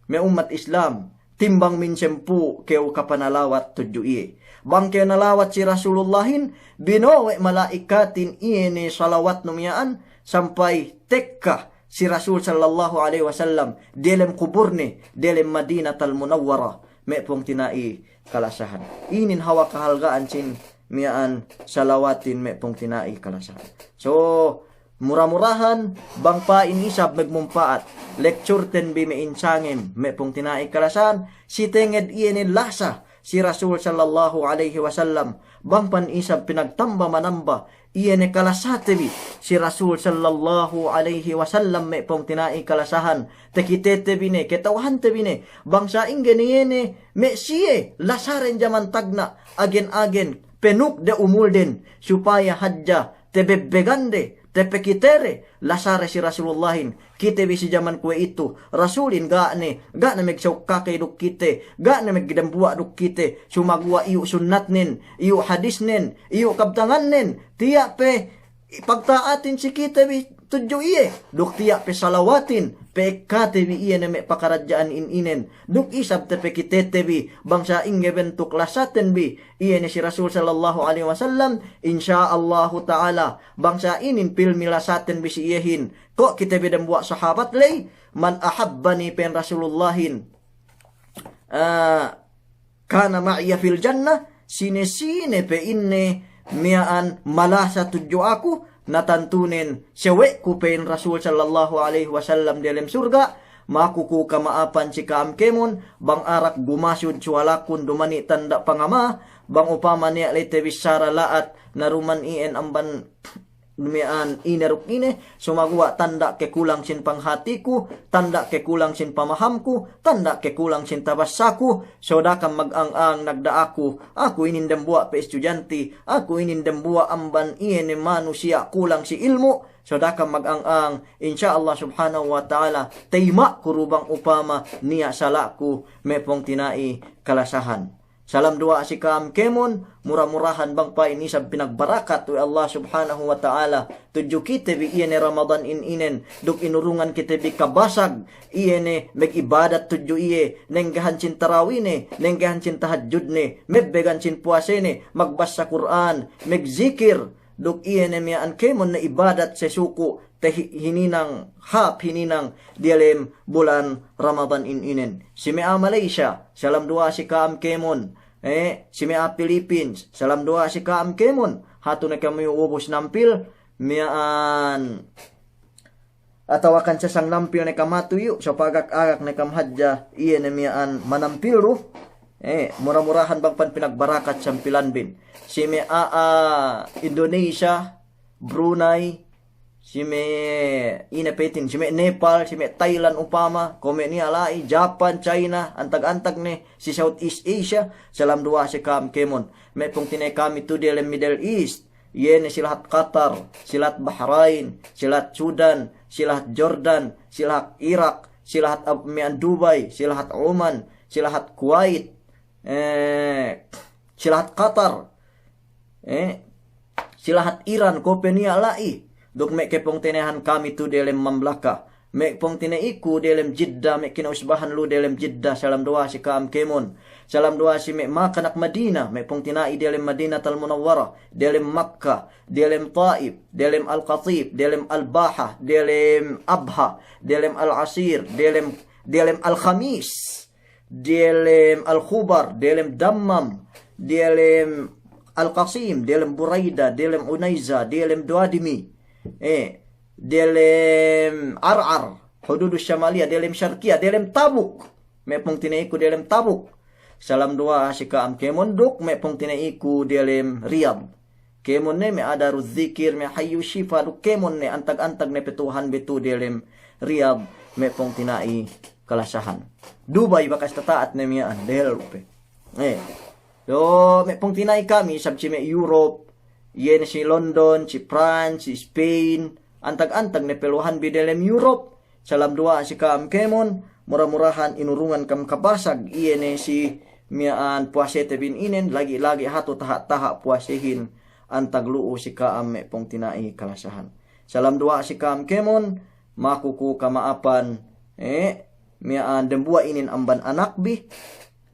me' ummat Islam, timbang minsampū' kew kapanalawat tudju iye. Bang kew nalawat si Rasulullahin, bino'o we' mala'ikatin iye ne salawatnu miya'an sampay tekka si Rasul sallallahu alaihi wasallam diyalem kuburne, diyalem Madinatal Munawwarah, me' pungtina'i kalasahan. Inin hawal kahalga'an sin miya'an salawatin me' pungtina'i kalasahan. So, mura-murahan, bang pa'in isab magmumpa'at lecture ten bi me' insangem, me' pungtina'i kalasahan, si tenged iye ne lasa si Rasul sallallahu alaihi wasallam, bang pa'in isab pinagtamba-manamba iye ne kalasate bi si Rasul sallallahu alaihi wasallam me' pungtina'i kalasahan, takitete bi ne, kata'uhante bi ne, bang sa'ingge ne iye ne me' siye lasaren jaman tagna', agen-agen, penuk de umulden, supaya hadja tabebbegande, tapakitede lasare si Rasulullahin. Kite bi si jaman kuwe'itu, Rasulin ga' ne, ga' ne magsaukakey duk kite, ga' ne magdembuwa' duk kite, sumaguwa' iyu' sunnatnen, iyu' hadisnen, iyu' kabtangannen, tiya' pe pagta'atin si kite bi tudju iye, duk tiya' pe salawatin, pe'ekkate bi iye ne me' pakaradja'an in inen, duk isab tapakitete bi, bang sa'ingge bentuk lasaten bi iye ne si Rasul sallallahu alaihi wasallam, insya Allahu ta'ala, bang sa'inin pilmi lasaten bi si iyehin, ko' kite bi dembuwa' sahabat ley, من أحبني pa'in Rasulullahin, ah, كان معي في الجنة, sine-sine pa'inne miya'an malasa tudju aku, na tantunen sawe'ku pa'in Rasul sallallahu alaihi wasallam diyalem surga', maku ku kama'apan si ka'am kēmon, bang arak gumasud suwalakun dumani' tanda' pangama, bang upama niya' ley tabissara la'at, na duman iyan amban miya'an ine duk ine, sumaguwa' tanda' kekulang sin panghatiku, tanda' kekulang sin pamahamku, tanda' kekulang sin tabassaku, so da'a kam mag-ang-ang nagda'aku, aku inin dembuwa' pe istudyanti, aku inin dembuwa' amban iye ne manusiya' kulang si ilmu', so da'a kam mag-ang-ang, insya Allah subhanahu wa ta'ala, tayma' ku du bang upama niya' sala'ku, me' pungtina'i kalasahan. Salam duwa'a si ka'am kēmon, mura-murahan bang pa'in isab pinagbarakat we' Allah subhanahu wa ta'ala tudju kite bi iye ne Ramadan in inen, duk inurungan kite bi kabasag iye ne mag'ibadat tudju iye, nenggahan sin tarawine, nenggahan sin tahajjudne, mebbegan sin puwasene, magbassa Kur'an, magzikir, duk iye ne miya'an kēmon ne ibadat sesuku' te hi-, hininang, hāp hininang diyalem bulan Ramadan in inen. Si me' a'a Malaysia, salam duwa'a si ka'am kēmon. Eh, si me' a'a Philippines, salam duwa'a si ka'am kēmon. Hatu ne kami ubus nampil, miya'an atawa kan sasang nampil ne kam hatu iyu', so pagak-agak ne kam hadja, iye ne miya'an manampil du. Eh, mura-murahan bang pan pinagbarakat sampilan bin. Si me' a'a Indonesia, Brunei, si me' ine pe itin, si me' Nepal, si me' Thailand upama, kuwe' me' niya' la'i, Japan, China, antag-antag ne, si Southeast Asia, salam duwa'a si ka'am kēmon. Me' pungtina'i kami tu diyalem Middle East, iye ne si lahat Qatar, si lahat Bahrain, si lahat Sudan, si lahat Jordan, si lahat Iraq, si lahat Ab-, miya'an Dubai, si lahat Oman, si lahat Kuwait, eh, si lahat Qatar, eh, si lahat Iran, kuwe' pe niya' la'i. Duk me' kapungtina'ihan kami tu diyalem mamlaka. Me' pungtina'iku diyalem Jeddah, me' kinausbahan lu diyalem Jeddah, salam duwa'a si ka'am kēmon. Salam duwa'a si me' makanak Madina, me' pungtina'i diyalem Madinatul Munawwarah, diyalem Makkah, diyalem Taif, diyalem Al-Qatif, diyalem Al-Baha, diyalem Abha, diyalem Al-Asir, diyalem, diyalem Al-Khamis, diyalem Al-Khubar, diyalem Dammam, diyalem Al-Qasim, diyalem Buraida, diyalem Unaiza, diyalem Duwadimi, eh, diyalem Ar'ar, Hududus Shamaliya, diyalem Sharkiya, diyalem Tabuk. Me' pungtina'iku diyalem Tabuk. Salam duwa'a si ka'am kēmon duk me' pungtina'iku diyalem Riyadh. Kēmon ne me' a'a Daruz Zikir, me' Hayyu Shifa duk kēmon ne antag-antag ne pe tuhan bi tu diyalem Riyadh, me' pungtina'i kalasahan. Dubai bakas tata'at ne miya'an, dehellu pe. Eh. So, me' pungtina'i kami, isab si me' Europe, iye ne si London, si France, si Spain, antag-antag ne pe luhan bi diyalem Europe, salam duwa'a si ka'am kēmon, mura-murahan inurungan kam kabasag, iye ne si miya'an puwasete bin inen, lagi'-lagi' hatu taha'-taha' puwasehin antag lu'u si ka'am me' pungtina'i kalasahan. Salam duwa'a si ka'am kēmon, maku ku kama'apan, eh, miya'an dembuwa' inin amban anakbi,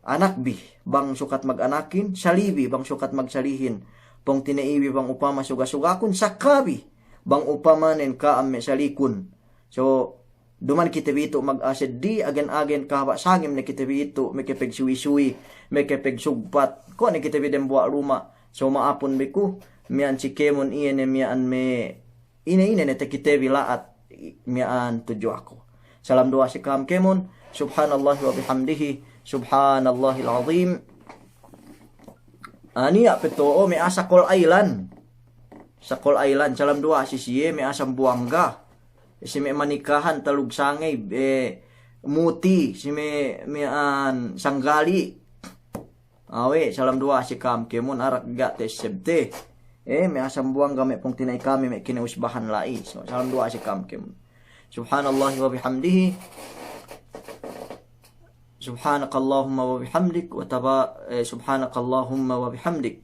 anakbi, bang sukat maganakin, salibi, bang sukat magsalihin, pungtina'ibi bang upama suga-sugakun, sakabi, bang upamanen ka'am me' salikun. So, duma'in kite bi itu' mag-, a'a seddi, agen-agen kahaba' sangem ne kite bi itu', mekepegsuwi-suwi, mekepegsugpat, kuwe' ne kite bi dembuwa' luma'. So, ma'apun bi ku, miya'an si kēmon iye ne miya'an me' ine-ine ne takite bi la'at, i-, miya'an tudju aku. Salam duwa'a si ka'am kēmon, subhanallahi wa bihamdihi, subhanallahil azim. Aniya' pe to'o me' a'a Sakol Island. Sakol Island, salam duwa'a si siye, me' a'a Sambuwangga. Si me' manikahan Talug Sangey, eh, Muti, si me', miya'an Sanggali. Awe', salam duwa'a si ka'am kēmon, arak ga' te sebte. Eh, me' a'a Sambuwangga me' pungtina'i kami me' kinausbahan la'i. So, salam duwa'a si ka'am kēmon. Subhanallahi wa bihamdihi. Subhanakallahumma wa bihamdik wa taba-, eh, subhanakallahumma wa bihamdik.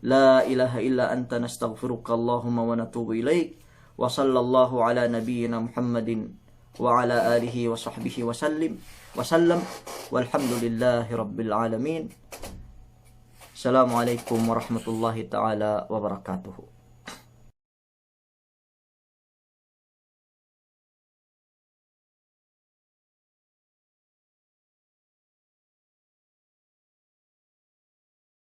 La ilaha illa anta nastaghfiruka Allahumma wa natubu ilaik. Wa sallallahu ala nabiyyina Muhammadin wa ala alihi wa sahbihi wa sallim, wa sallam. Walhamdulillahi rabbil alamin. Assalamu alaikum warahmatullahi ta'ala wabarakatuh.